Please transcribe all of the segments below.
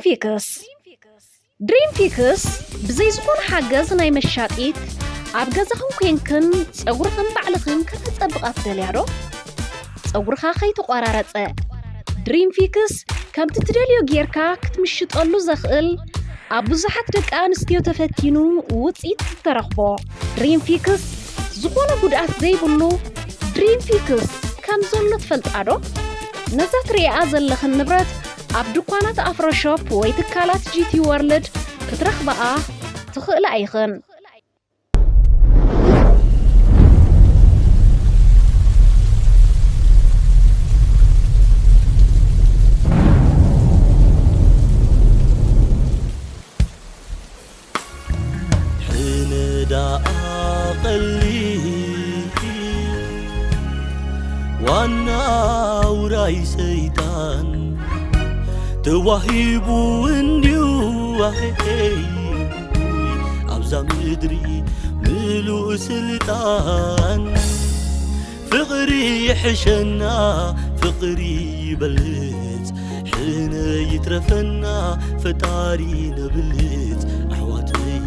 ፊክስ ድሪም ፊክስ ብዘይ ዝኾነ ሓገዝ ናይ መሻጢት ኣብ ገዛኽን ኮንክን ጸጉርኽን ባዕልኽን ከተጸብቓ ትደልያ ዶ? ጸጉርኻ ከይተቖራረጸ ድሪም ፊክስ ከምቲ ትደልዮ ጌርካ ክትምሽጠሉ ዘኽእል ኣብ ብዙሓት ደቂ ኣንስትዮ ተፈቲኑ ውጽኢት ዝተረኽቦ ድሪም ፊክስ ዝኾነ ጉድኣት ዘይብሉ ድሪም ፊክስ ከም ዘሎ ትፈልጣ ዶ? ነዛ ትርእያ ዘለኽን ንብረት ኣብ ድኳናት ኣፍሮ ሾፕ ወይ ትካላት ጂ ቲ ወርልድ ክትረኽብኣ ትኽእላ ኢኽን። ሕነ ደኣ ቐሊል ዋና ውራይ ሰይጣን ተዋሂቡ እንድዩ ኣኸይ ኣብዛ ምድሪ ምሉእ ስልጣን ፍቕሪ ይሕሸና ፍቕሪ ይበልጽ ሕነ ይትረፈና ፈጣሪ ነብልጽ ኣሕዋተይ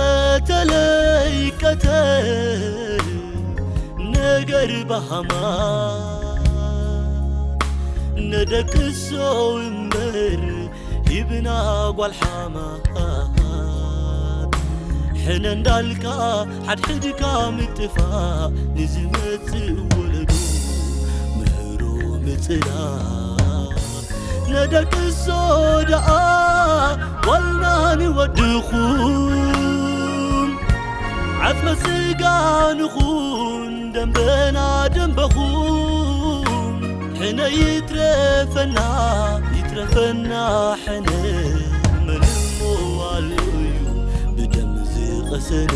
ዝቐተለይ ቀተል ነገር ባሃማ ነደቅሶ እምበር ሂብና ጓል ሓማት ሕነ እንዳልካ ሓድሕድካ ምጥፋእ ንዝመጽእ ወለዶ ምህሮ ምጽላእ ነደቅሶ ደኣ ጓልና ንወድኹም ዓጽመ ስጋ ንኹን ደንበና ደንበኹም ሕነ ይትረፈና ይትረፈና ሕነ መን እሞ ኣሎ እዩ ብደም ዝቐሰነ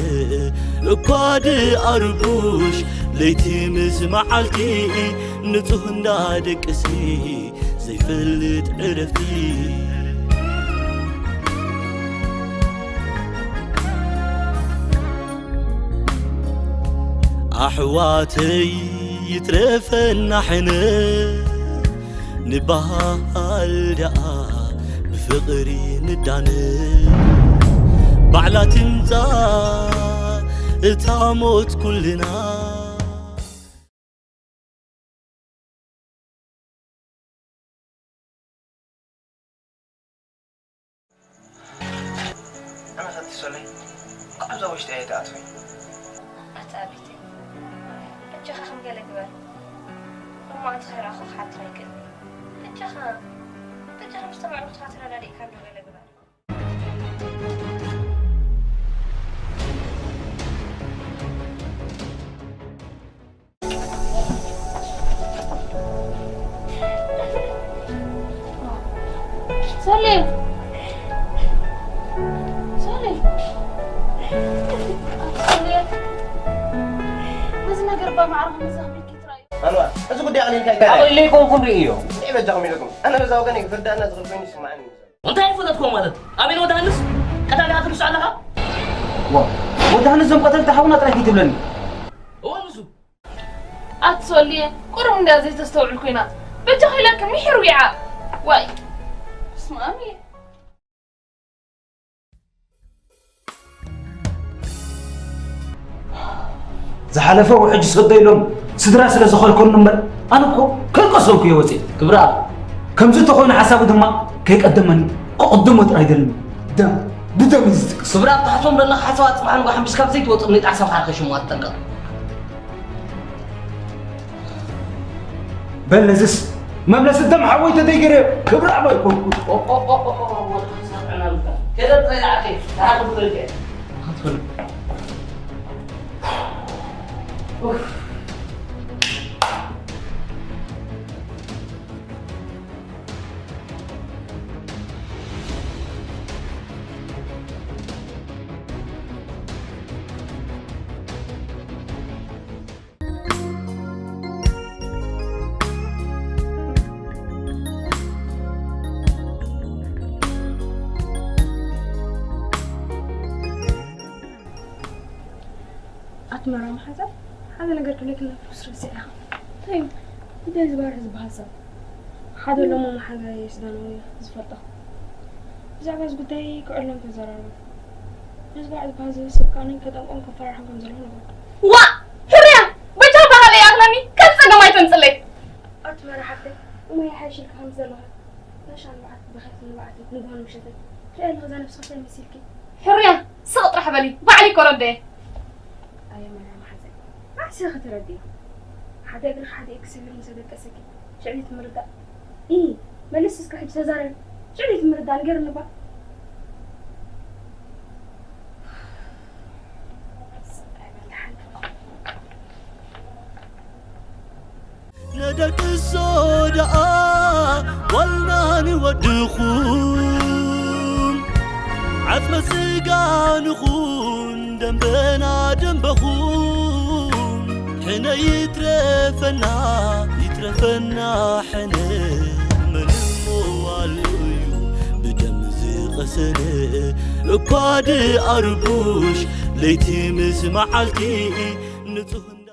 እኳ ድኣርቡሽ ለይቲ ምስ መዓልቲ ንጹህ እንዳደቅሲ ዘይፈልጥ ዕረፍቲ ኣሕዋተይ ይትረፈና ሕነ ንበሃል ደኣ ብፍቕሪ ንዳነ ባዕላ ትምጻእ እታ ሞት ኩልና ኣነ ከቲ ሶለይ እንኳዕ ኣብዛ ውሽጢ እየ ትኣትወይ ኣታ ኣቢተይ በጃኻ ከም ገለ ግበር እሞ ኣንቲ ከይረኣኹ ክሓትኻ ይክእል በጃኻ በጃኻ ምስ ተባዕልኩትኻ ተረዳዲእካ እንዶ ገለ ግበር ሰሌ ሰሌ ሰሌ በዚ ነገር ባ ማዕረግ መዛኽሚት ይትራዩ ኣንዋር እዚ ጉዳይ ኣቕሊልካ ይካየድ ኣቕሊለይኮንኩም ርእዮ እንታይ በጃኹም ኢለኩም ኣነ በዛ ወገን ፍርዳና ዝኽእል ኮይኑ ይስማዓኒ እዩ ዘሎ እንታይ ኣይፈለጥክዎ ማለት ኣበይ ወዲ ሃንስ ቀታሊ ኣትርሶ ኣለኻ ወዲ ሃንስ ዞም ቀተልቲ ሓውና ጥራይ ከይትብለኒ እወ ንሱ ኣቲ ሶልየ ቁሩብ እንድያ ዘይተስተውዕል ኮይና በጃኺ ኢላኪ ምሒር ዊዓ ዋይ በስመኣም እየ ዝሓለፈ ውሕጅ ሰዶ ኢሎም ስድራ ስለ ዝኸልከሉኒ እምበር ኣነ እኮ ከይቀሰንኩ እየ ወፅየ ክብራ ከምዚ እንተኾይኑ ሓሳቡ ድማ ከይቀደመኒ ከቕድሞ ጥራይ ደልኒ ደም ብደም እዩ ዝጥቀስ ክብራ ትሓስቦም ዘለኻ ሓሳባት ፅባሕ ንጓ ሓምቢስካ ብዘይትወፅእ ምኒት ዓሰርተ ሓደ ከይሽሙ ኣትጠንቀቕ በል ነዝስ መምለሲ ደም ሓወይ ተደይገረ ክብሪ ኣባይ ኮንኩ ኣቲ መራ መሓዛ ሓደ ነገር ክብለኪ ነበር ስረስዐ ኢኻ እንታይ እዩ ጉዳይ ዝባርህ ዝበሃል ሰብ ሓደ ሎሞ መሓዛይ ስጋናዊ ዝፈልጦ ብዛዕባ እዚ ጉዳይ ክዕሎም ተዘራረቡ። ነዚ ባዕ ዝበሃል ዝብል ሰብ ከኣ ከጠንቆን ከፈራርሖን ከም ዘለዎ ነገርኩ። ዋ! ሕርያ! በጃ በሃለይ ኣኽለኒ ከም ጸገም ኣይተምጽለይ። ኣቲ መራ ሓፍተይ፣ እሞ ይሓይሽ ኢልካ ከም ዘለኻ ጋሻ ንብዓት ብኸፊ ንብዓት ንግሆን ምሸትን ትሪኢ ኣለኺ እዛ ነብስኺ እንታይ መሲልኪ? ሕርያ! ስቕ ጥራሕ በሊ፣ ባዕሊ እኮ ረደየ። ኣየ መራ መሓዘይ፣ መዓስ ኢኺ ትረድዮ? ሓደ እግርኺ ሓደ ኢድኪ ሰቢሩ ምስ ኣደቀሰኪ ሽዕሊት ምርዳእ። ኢ፣ መልስ እስከ ሕጂ ተዛረቢ። ሽዕሊት ምርዳእ ንገርኒ እባ። ነደቅሶ ደኣ ዋልና ንወድኹም ዓጽመ ስጋ ንኹን ደንበና ደንበኹም ሕነ ይትረፈና ይትረፈና ሕነ ምንም ዋሉ እዩ ብደም ዝቐሰነ እኳ ድኣርቡሽ ለይቲ ምስ መዓልቲ ንጹህ እንዳ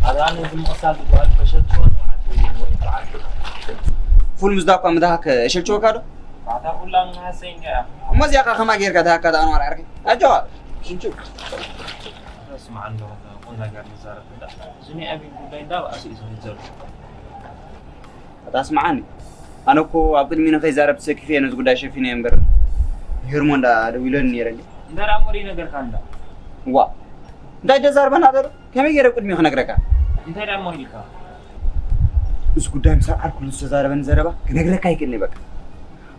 ኣዳነ ዝምቕሳል ዝበሃል ፈሸልችወ ንብዓት ወይ በዓል ፉል ምስ ዳኳ ምድሃክ እሸልችወካ ዶ? ኣታ ኩላ ምናሰይ እንዲያ። እሞ እዚኣ ኸ ከማ ጌርካ ድሃካ ደኣ ኣንዋር ዓርኪ? ኣጆኻ። ሽንቹ። ኣታ ስምዓ እንዶ ቁም ነገር ንዛረብ እንዳ። እዚ ናይ ኣቢል ጉዳይ እንዳ ብኣስ እዩ ዝህብ ዘሎ። ኣታ ስምዓኒ። ኣነ እኮ ኣብ ቅድሚ ንኸይዛረብ ተሰኪፈ እየ ነዚ ጉዳይ ሸፊነ እየ እምበር። ሄርሞ እንዳ ደዊለኒ ነይረ እንዲ። እንዳ ደኣ እሞ ደይነገርካ እንዳ። ዋ። እንታይ ደዛርበና ዘሎ? ከመይ ገይረ ኣብ ቅድሚኡ ክነግረካ? እንታይ ደኣ እሞ ኢልካ? ምስ ጉዳይ ምስ ኣልኩሉ ዝተዛረበኒ ዘረባ ክነግረካ ይክእልኒ በቃ።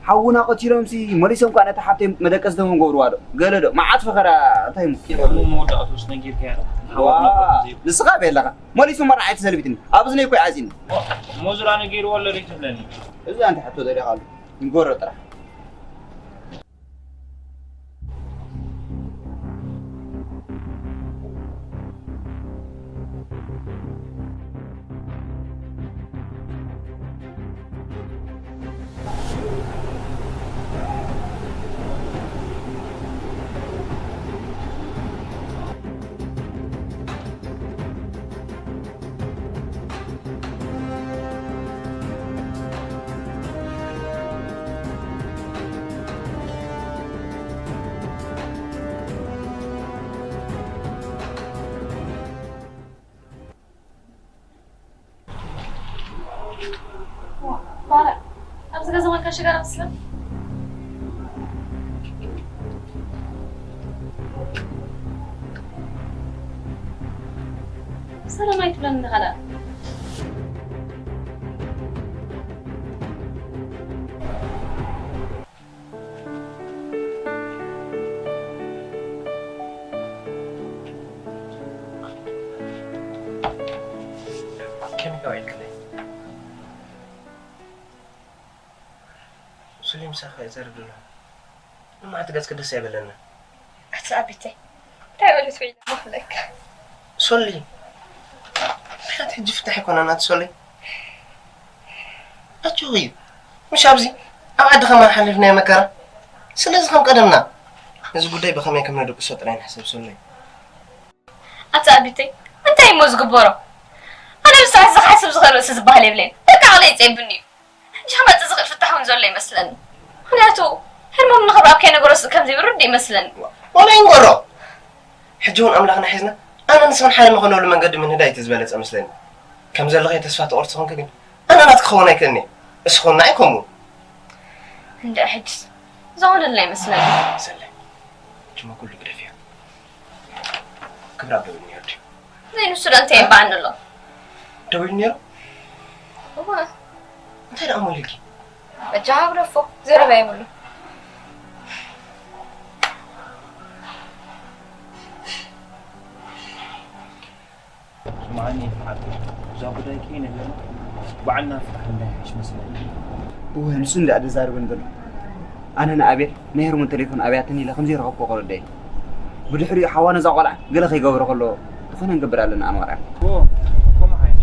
ሓውና ቀቲሎምሲ መሊሶም ከኣ ነታ ሓብተይ መደቀሲ ተመን ገብርዋ ዶ? ገለ ዶ? መዓት ፈኸራ እንታይ እሞ? እሞ መወዳእትኡስ ነጊርካያ ዶ? ዋ፣ ሓወትና እኮ ዘይኮነ። ንስኻ በይ ኣለኻ። መሊሱ መርዓ ኣይተሰልቢትኒ። ኣብ እዝነይ እኮ ይዓጺኒ። እሞ ዙራ ነጊርዎ ኣሎ ዶ ትብለኒ? እዚ ኣንተ ሕቶ ደሊኻ ኣሎ። ንገሮ ጥራሕ። ዋ፣ ባርያ፣ ኣብዚ ገዛ ኾንካ ሽጋራ ትስለ? ሰላም ኣይትብለኒ ኢኻ ደኣ። ከመይ ኢልክለይ? ሱሊ ምሳኻ ይዛረብ ዘሎ። ንመዓልቲ ገጽኪ ደስ ኣይበለና። ኣቲ ኣቢተይ፣ እንታይ በሉ ትበይለ መፍለካ? ሶሊ፣ ምኽንያት ሕጂ ፍታሕ ኣይኮነን ኣቲ ሶሊ። ኣጆኺ፣ ምሽ ኣብዚ ኣብ ዓዲ ከማን ሓሊፍናዮ መከራ። ስለዚ ከም ቀደምና ነዚ ጉዳይ ብኸመይ ከም ነደቅሶ ጥራይ ንሕሰብ ሶሊ። ኣቲ ኣቢተይ፣ እንታይ እሞ ዝግበሮ? ኣነ ብሰዓት እዚ ክሓስብ ዝኽእል ርእሲ ዝበሃል የብለይን። በቃ ዓቕለይ ይጸይብኒ እዩ። ሕጂ ክመጽእ ዝኽእል ፍታሕ እውን ዘሎ ይመስለኒ። ምኽንያቱ፣ ህልሞም ንኽብኣብ ከይነገሮ ስቕ ከም ዘይብል ርዱእ ይመስለኒ። ዋላ ይንገሮ። ሕጂ እውን ኣምላኽና ሒዝና ኣነ ንስኽን ሓደ ንኾነሉ መንገዲ ምንዳይ እቲ ዝበለጸ መስለኒ። ከም ዘለኸ ተስፋ ትቖርጽ ኾንክ ግን ኣነ ናትክ ክኸውን ኣይክእልኒ። እሱ ኾንና ኣይከምኡ። እንደ ሕጅስ ዝኾነልና ይመስለኒ። ሰለ ጅማ ኩሉ ግደፍያ። ክብራ ደው ነርድ ዘይንሱ ዶ እንታይ ይበዓል ኣሎ? ደው ነሩ እዋ እንታይ ደኣ ሞይልኪ? በጃ ግደፎ። ዘረባ የብሉ። ስምዓኒ ይፍሓት፣ እዛ ጉዳይ ከይነገርና ባዕልና ፍታሕ እንታይ ይሕሽ መስለኒ። እወ፣ ንሱ እንድኣ ዘዛርበኒ ዘሎ። ኣነ ንኣቤል ናይ ሄርሞን ቴሌፎን ኣብያትኒ ኢለ ከምዘይረኸብኩ ከረድኦ እየ። ብድሕሪኡ ሓዋ ነዛ ቆልዓ ገለ ከይገብሮ ከሎ ዝኾነ ንገብር ኣለና ኣንዋር። እወ፣ ከምኡ ሓይሽ።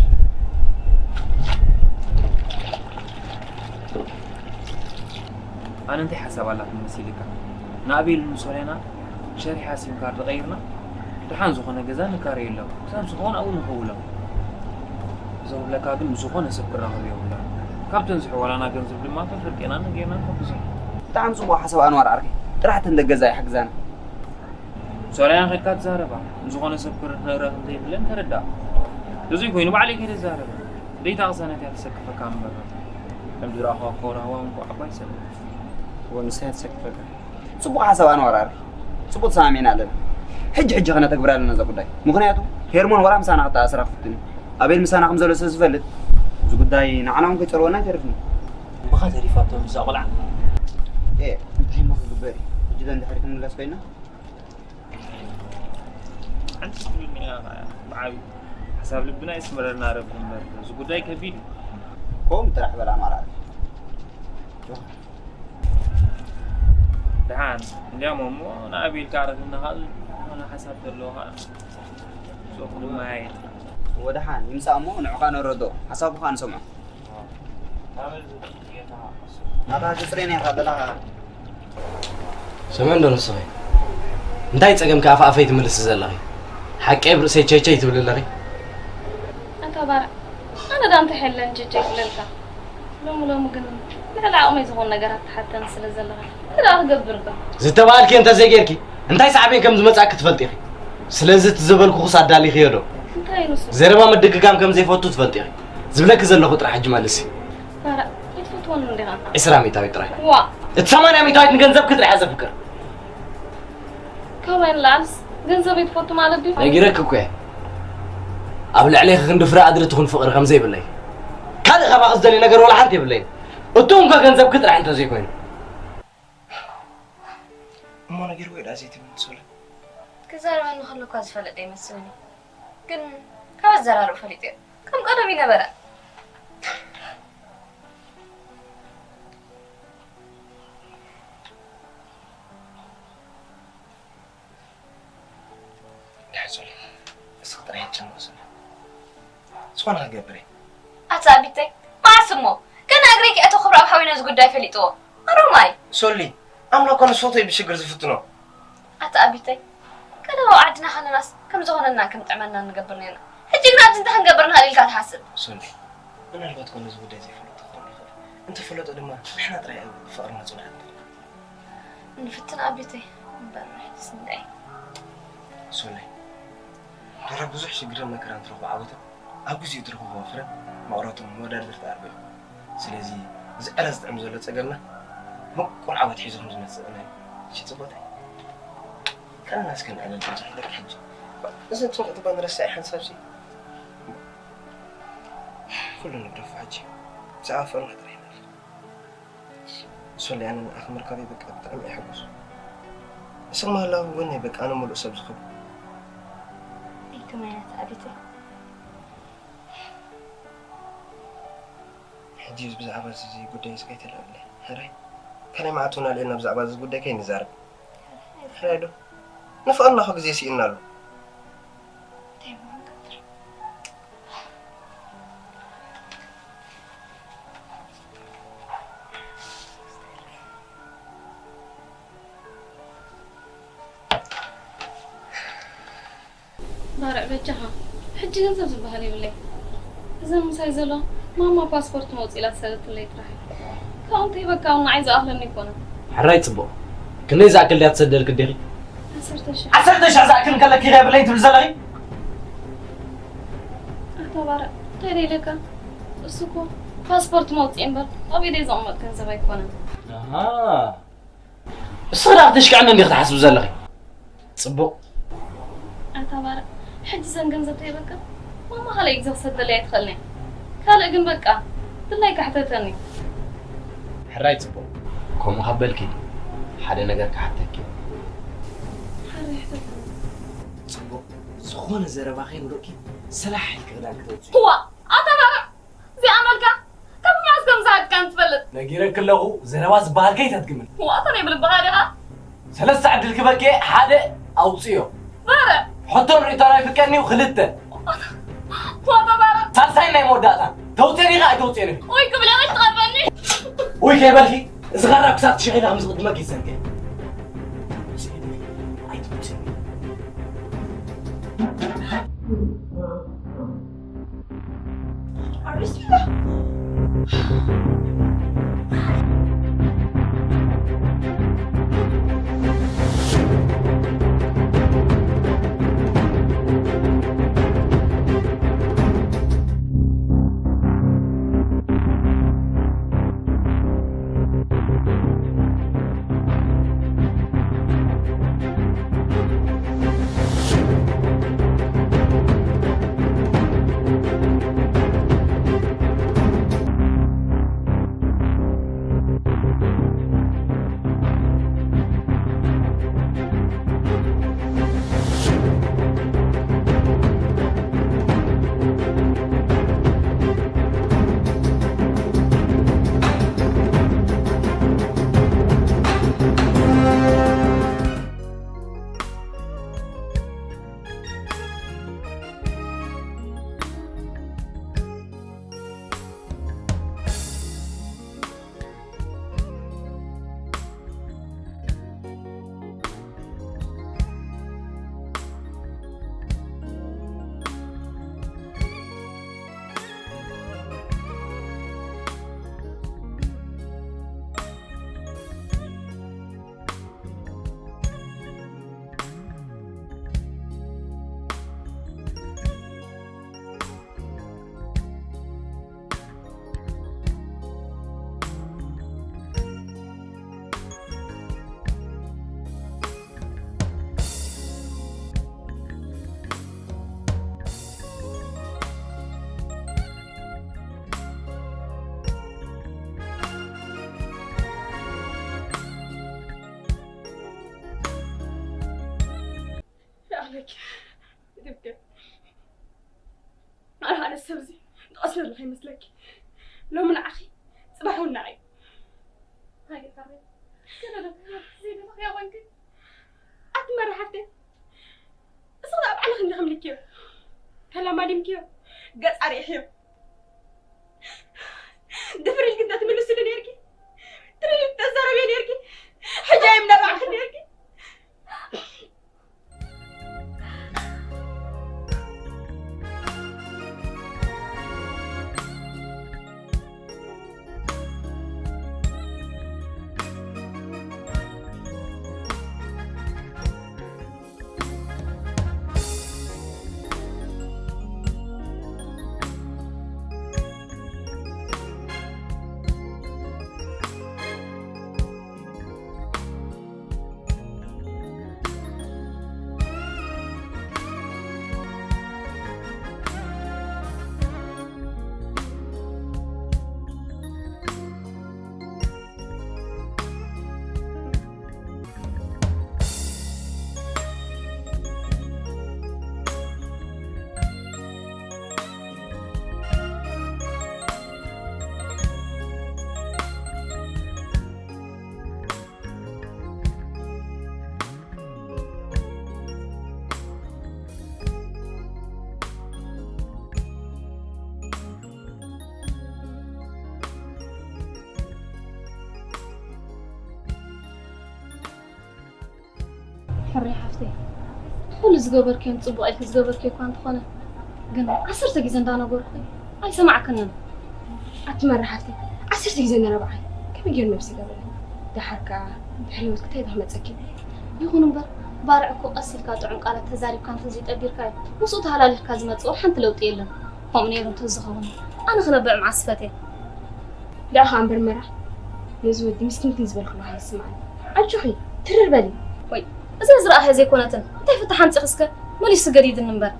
ኣነ እንታይ ሓሳብ ኣላትኒ መሲልካ? ንኣቤል ንሶልያና ሸሪሓ ሲም ካርድ ቀይርና ደሓን ዝኾነ ገዛ ንካረየሎም፣ ክሳብ ዝኾነ ኣብኡ ንኸውሎም። እዞም ብለካ ግን ዝኾነ ሰብ ክራኸብ የብሎም። ካብተን ዝሕወላና ገንዘብ ድማ ፈፈርቂና ነጌርና ንሕግዞም። ብጣዕሚ ጽቡቕ ሓሳብ ኣንዋር ዓርከይ። ጥራሕ እተን ደገዛ ይሕግዛና። ሶልያና ከድካ ትዛረባ፣ ዝኾነ ሰብ ክረኽብ ዘይብለን ተረዳእ። ተዘይኮይኑ ባዕለይ ከይደ ዛረበ። ደይታ ቅሳነት እያ ተሰክፈካ እምበር። ከም ዝረኣኹዋ ኮራዋ እንኳ ዓባይ ሰብ። እወ ንሳ እያ ተሰክፈካ። ጽቡቕ ሓሳብ ኣንዋር ዓርከይ። ጽቡቕ ተሰማሚዕና ኣለና። ሕጂ ሕጂ ከነተግብራ ኣለና እዛ ጉዳይ። ምኽንያቱ ሄርሞን ወላ ምሳና ክተኣስር ኣይፍትን እዩ። ኣቤል ምሳና ከም ዘሎ ስለ ዝፈልጥ እዚ ጉዳይ ንዓና እውን ከይጸልወና ኣይተርፍን እዩ። እምበኻ ተሪፋቶም እዛ ቆልዓ። ኤ እንታይ እሞ ክግበር እዩ? ሕጂ ዶ እንድሕሪ ክንምለስ ኮይና? ሓንቲ ትብልኒ እያ ብዓብዩ ሓሳብ ልብና ይስመረልና ረቢ እምበር እዚ ጉዳይ ከቢድ እዩ። ከምኡ ጥራሕ በል ኣማራፂ። ደሓን እንዲያም እሞ ንኣቤል ከዓ ረኺብና ከዓ ዝኾነ ሓሳብ ዘለዎ ከዓ ሶፍ ንመያየጥ። ወደሓን ይምፃእ እሞ ንዑ ከዓ ነረድኦ ሓሳቡ ከዓ ንሰምዖ። ናታ ትፅሬን ኢኻ ዘለኻ። ስምዒ እንዶ ንስኺ እንታይ ፀገምኪ ኣፍ ኣፈይ ትምልሲ ዘለኺ? ሓቀይ ኣብ ርእሰይ ቸይቸይ ትብሊ ኣለኺ። ኣንታ ባርዕ ኣነ ዳ እንታይ ሓለኒ ቸይቸይ ክብለልካ። ሎሚ ሎሚ ግን ልዕሊ ዓቕመይ ዝኾኑ ነገራት ትሓተኒ ስለ ዘለኻ እንታይ ደኣ ክገብር እባ። ዝተባሃልኪ እንተዘይጌርኪ እንታይ ሳዕቤን ከም ዝመፅኣኪ ትፈልጢ ኢኺ። ስለዚ እቲ ዝበልኩኽስ ኣዳሊኽዮ ዶ? እንታይ ንሱ? ዘረባ ምድግጋም ከም ዘይፈቱ ትፈልጢ ኢኺ። ዝብለኪ ዘለኹ ጥራሕ ሕጂ መልሲ። ባርዕ ኣይትፈትወንን ዲኻ? ዒስራ ሚእታዊት ጥራይ። ዋእ! እቲ ሰማንያ ሚእታዊት ንገንዘብኪ ጥራሕ እየ ዘፍቅር። ካባይ ንላዕልስ ገንዘበይ ትፈቱ ማለት ድዩ? ነጊረኪ እኮ እየ። ኣብ ልዕሌኺ ክንዲ ፍረ ኣድሪ ትኹን ፍቕሪ ከም ዘይብለይ። ካልእ ካባኺ ዝደልዮ ነገር ዋላ ሓንቲ የብለይን። እቱ እንኮ ገንዘብኪ ጥራሕ እንተዘይኮይኑ። እሞ ነጊርዎ እዩ ደኣ ዘይትብልኒ ሶለ? ክዛረበኒ ከሎ እኳ ዝፈለጠ ይመስለኒ። ግን ካብ ኣዘራርብኡ ፈሊጠዮ። ከም ቀደም ኣይነበረን። ድሕር ሶሊ እስኺ ጥራይ ኣይትጨነቂ ሶሊ። ዝኾነ ክገብር እየ። ኣታ ኣቢተይ መዓስ እሞ? ገና እግረይ ከይኣተኹ ክብረኣብ ሓወይ ነዚ ጉዳይ ፈሊጥዎ። ኣሮማይ! ሶሊ ኣምላኽ እኮ ንዝፈትዎ እዩ ብሽግር ዝፍትኖ። ኣታ ኣቢተይ ቀደም ኣብ ዓድና ከለናስ ከም ዝኾነናን ከም ጥዕመናን ንገብር ኔርና። ሕጂ ግን ኣብዚ እንታይ ክንገብር ንኽእል ኢልካ ትሓስብ? ሶሊ ምናልባት እኮ ነዚ ጉዳይ ዘይፈለጦ ክኸውን ይኽእል። እንተፈለጦ ድማ ንሕና ጥራይ እዩ ብፍቕሪ ነጽንዖ። ንፍትን ኣቢተይ እምበር ንሕድስ እንድዒ። ሶለይ፣ ድሕሪ ብዙሕ ሽግርን መከራን ትረኽቦ ዓወትን ኣብ ግዚኡ ትረኽቦ ፍረን መቕረቶም መወዳድርቲ ኣልቦ እዩ። ስለዚ እዚ ዕረ ዝጥዕም ዘሎ ጸገምና ምቁር ዓወት ሒዙ ከም ዝመጽእ እመን። እሺ ጽብቕተይ። ከለና እስከ ንዕለል ብዙሕ ደቂ ሕጂ። እዚ ጭንቀት እባ ንረስዕ ሓንሳብሲ። ኩሉ ንግደፎ ሕጂ። ብዛዕባ ፍቕርና ጥራይ ንዕለል። ሶሊ ኣነ ንዓኺ ምርካበይ በቃ ብጣዕሚ እየ ሕጉስ። ንስኺ ምህላው ጎነይ በቃ ኣነ ሙሉእ ሰብ ዝኸውን። ኣይትመያት ኣቢተይ። ሕጂ ብዛዕባ እዚ ጉዳይ እዚ ከይተላዕልለይ ሕራይ። ካልኣይ መዓልቲ እውን ኣልዒልና ብዛዕባ እዚ ጉዳይ ከይንዛረብ። ሕራይ ዶ? ንፍቕርና እኮ ግዜ ስኢንናሉ። ባርዕ በጃኻ ሕጂ ገንዘብ ዝበሃል የብለይ። እዘን ምሳይ ዘሎ ማማ ፓስፖርት መውፅእ ኢላ ትሰደትለይ ጥራሕ እዩ። ካብኡ እንተይበካ እውን ንዓይ ዝኣኽለኒ ኣይኮነን። ሕራይ ፅቡቕ። ክንደይ ዝኣክል ድያ ትሰደልኪ ኣዴኺ? ዓሰርተ ሺሕ ዝኣክል እንከለኪ ኢኻ የብለይን ትብል ዘለኺ? ኣታ ባርዕ፣ እንታይ ደይለካ? እሱ እኮ ፓስፖርት መውፅኢ እምበር ኣብ ኢደይ ዘቕመጥ ገንዘብ ኣይኮነን። ኣሃ። እስኺ ደኣ ክትሽክዕኒ እንዲኺ ትሓስቢ ዘለኺ? ጽቡቕ። ኣታ ባርዕ፣ ሕጂ ዘን ገንዘብ ተይበካ ማማ ካልኣይ ግዜ ክሰደለይ ኣይትኽእልን እያ። ካልእ ግን በቃ ድላይካ ሕተተኒ። ሕራይ ጽቡቕ። ከምኡ ካብ በልኪ ሓደ ነገር ክሓተኪ። ሕራይ ሕተተኒ። ጽቡቕ። ዝኾነ ዘረባ ከይንርቂ ሰላሕ ኢልኪ ክዳን ክተውጽኢ። እዋ፣ ኣታ ባርዕ፣ እዚኣ መልካ ካብ መዓስ ከም ዝሃድካን ትፈልጥ? ነጊረኪ ኣለኹ፣ ዘረባ ዝበሃል ከይተድግምኒ። ዋታ ናይ ብልብኻ ዲኻ? ሰለስተ ዕድል ክበኪ፣ ሓደ ኣውፅዮ። ባረ! ሕቶን ርእይቶን ኣይፍቀድን'ዩ፣ ክልተ። ዋታ ባረ! ሳልሳይ ናይ መወዳእታ። ተውፅእኒ ኢኻ ኣይተውፅእኒ? ወይ ክብለ ወይ ትቐርበኒ? ወይ ከይበልኪ፣ እዚ ኻራ ክሳብ ትሽኺ ኢላ ከም ዝቕድመኪ ይሰንከ። ኣይትውፅእኒ። ይኣኽለኪ። ይትብገር። ኣነ ሓደ ሰብ እዚ ዝቐስነሉ ከይመስለኪ። ሎሚ ንዓኺ፣ ጽባሕ እውን ንዓይ። ኣይተፈሪ። ገለ ዶ ዘይደለኽዮ ኮንኪ? ኣቲ መራ ሓፍተይ፣ እስኺ ደኣ ባዕልኺ እንዲኺ ምልክዮ። ተለማዲምክዮ። ገጻ ርኢኽዮ። ድፍር ኢልኪ እንተትምልስሉ ነይርኪ። ትርኢት ተዛረብዮ ነይርኪ። ሕጂ ኣይምነባዕክን ነይርኪ። ሕራይ ሓፍተይ፣ ኩሉ ዝገበርክዮን ጽቡቕ ኢልኪ ዝገበርክዮ እኳ እንተኾነ፣ ግን ዓሰርተ ግዜ እንዳነገርኩኺ ኣይሰማዕክንን። ኣቲ መራ ሓፍተይ፣ ዓሰርተ ግዜ ነረብዓይ ከመይ ገይሩ ነብሲ ይገብረለይ? ደሓር ከኣ ድሕሪ ህይወትኪ እንታይ ዶ ክመጸኪ? ይኹን እምበር፣ ባርዕ እኮ ቀስ ኢልካ ጥዑም ቃላት ተዛሪብካ እንተዘይጠቢርካዮ፣ ምስኡ ተሃላሊኽካ ዝመጽእ ወላ ሓንቲ ለውጢ የለን። ከምኡ ነይሩ እንተዝኸውን፣ ኣነ ክነብዕ መዓስ ፈትየ። ደኣ ኸኣ እምበር መራ፣ ነዚ ወዲ ምስኪንኪን ዝበልክሉ ኣይስምዓኒ። ኣጆኺ፣ ትርር በሊ። ወይ፣ እዚ ዝረኣኸ ዘይኮነትን፣ እንታይ ፍታሕ ኣምጺእኺ እስከ? መሊሱ ገዲድኒ እምበር።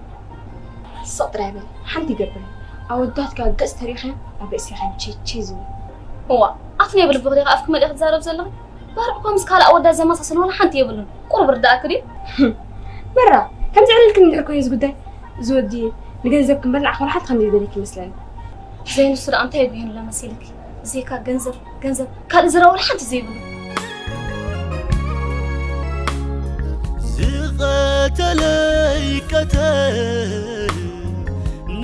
ስቕ ጥራይ በሊ፣ ሓንቲ ይገብር። ኣወዳትካ ገጽ ተሪኸ ኣብ ርእሲ ኸም ቼቼ ዝብል። እዋ፣ ኣቲ ናይ ብልብኺ ዲኻ ኣፍኪ መሊእኺ ትዛረብ ዘለኺ? ባርዕ እኳ ምስ ካልእ ኣወዳት ዘመሳስል ዋላ ሓንቲ የብሉን። ቁሩብ ርዳእኪ ድዩ? መራ፣ ከምዚ ዕልልኪ እንድሕር ኮይኑ እዚ ጉዳይ፣ እዚ ወዲ ንገንዘብ ክምበር ንዓኺ ዋላ ሓንቲ ከም ዘይደልየኪ ይመስለኒ። ዘይንሱ ደኣ እንታይ የጉህየኒ ኣሎ መሲልኪ? ብዘይካ ገንዘብ፣ ገንዘብ፣ ካልእ ዝረባ ዋላ ሓንቲ ዘይብሉ። ዝቐተለይ ቀተል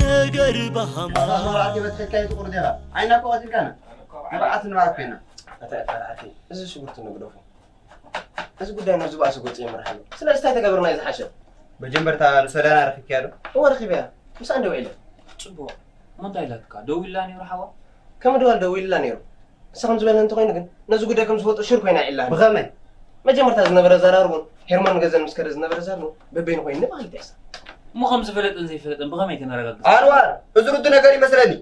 ነገር ባሃማ። ኣታ መብራህቲ በትሒትካ ይትቑር ዲኻ? ዓይና እኮ ቀቲልካና። ንብዓት ንብዓት ኮይና። ኣታ ኤፍሬም፣ እዚ ሽጉርቲ ንግደፎ። እዚ ጉዳይ ናብ ዝባእሲ ገጹ የምርሓሉ። ስለዚ እንታይ ተገብርና እዩ ዝሓሸ? መጀመርታ ንሶልያና ረኺብክያ ዶ? እወ፣ ረኺበያ። ምስኣ ደዊለ። ጽቡቕ። እሞ እንታይ ኢላትካ? ደዊሉላ ነይሩ ሓዋ? ከም ድዋል ደዊሉላ ነይሩ። ንሳ ከም ዝበለ እንተኾይኑ ግን፣ ነዚ ጉዳይ ከም ዝፈልጦ ሽር ኮይና ኢላ። ብኸመይ? መጀመርታ ዝነበረ ኣዘራርቦን ሄርሞን ገዘን ምስ ከደ ዝነበረ ኣዘራርቦ በበይኑ ኮይኑ ንባህሊ ትሕሳ። እሞ ከም ዝፈለጠን ዘይፈለጠን ብኸመይ ክነረጋግጽ? ኣንዋር፣ እዚ ርዱ ነገር ይመስለኒ።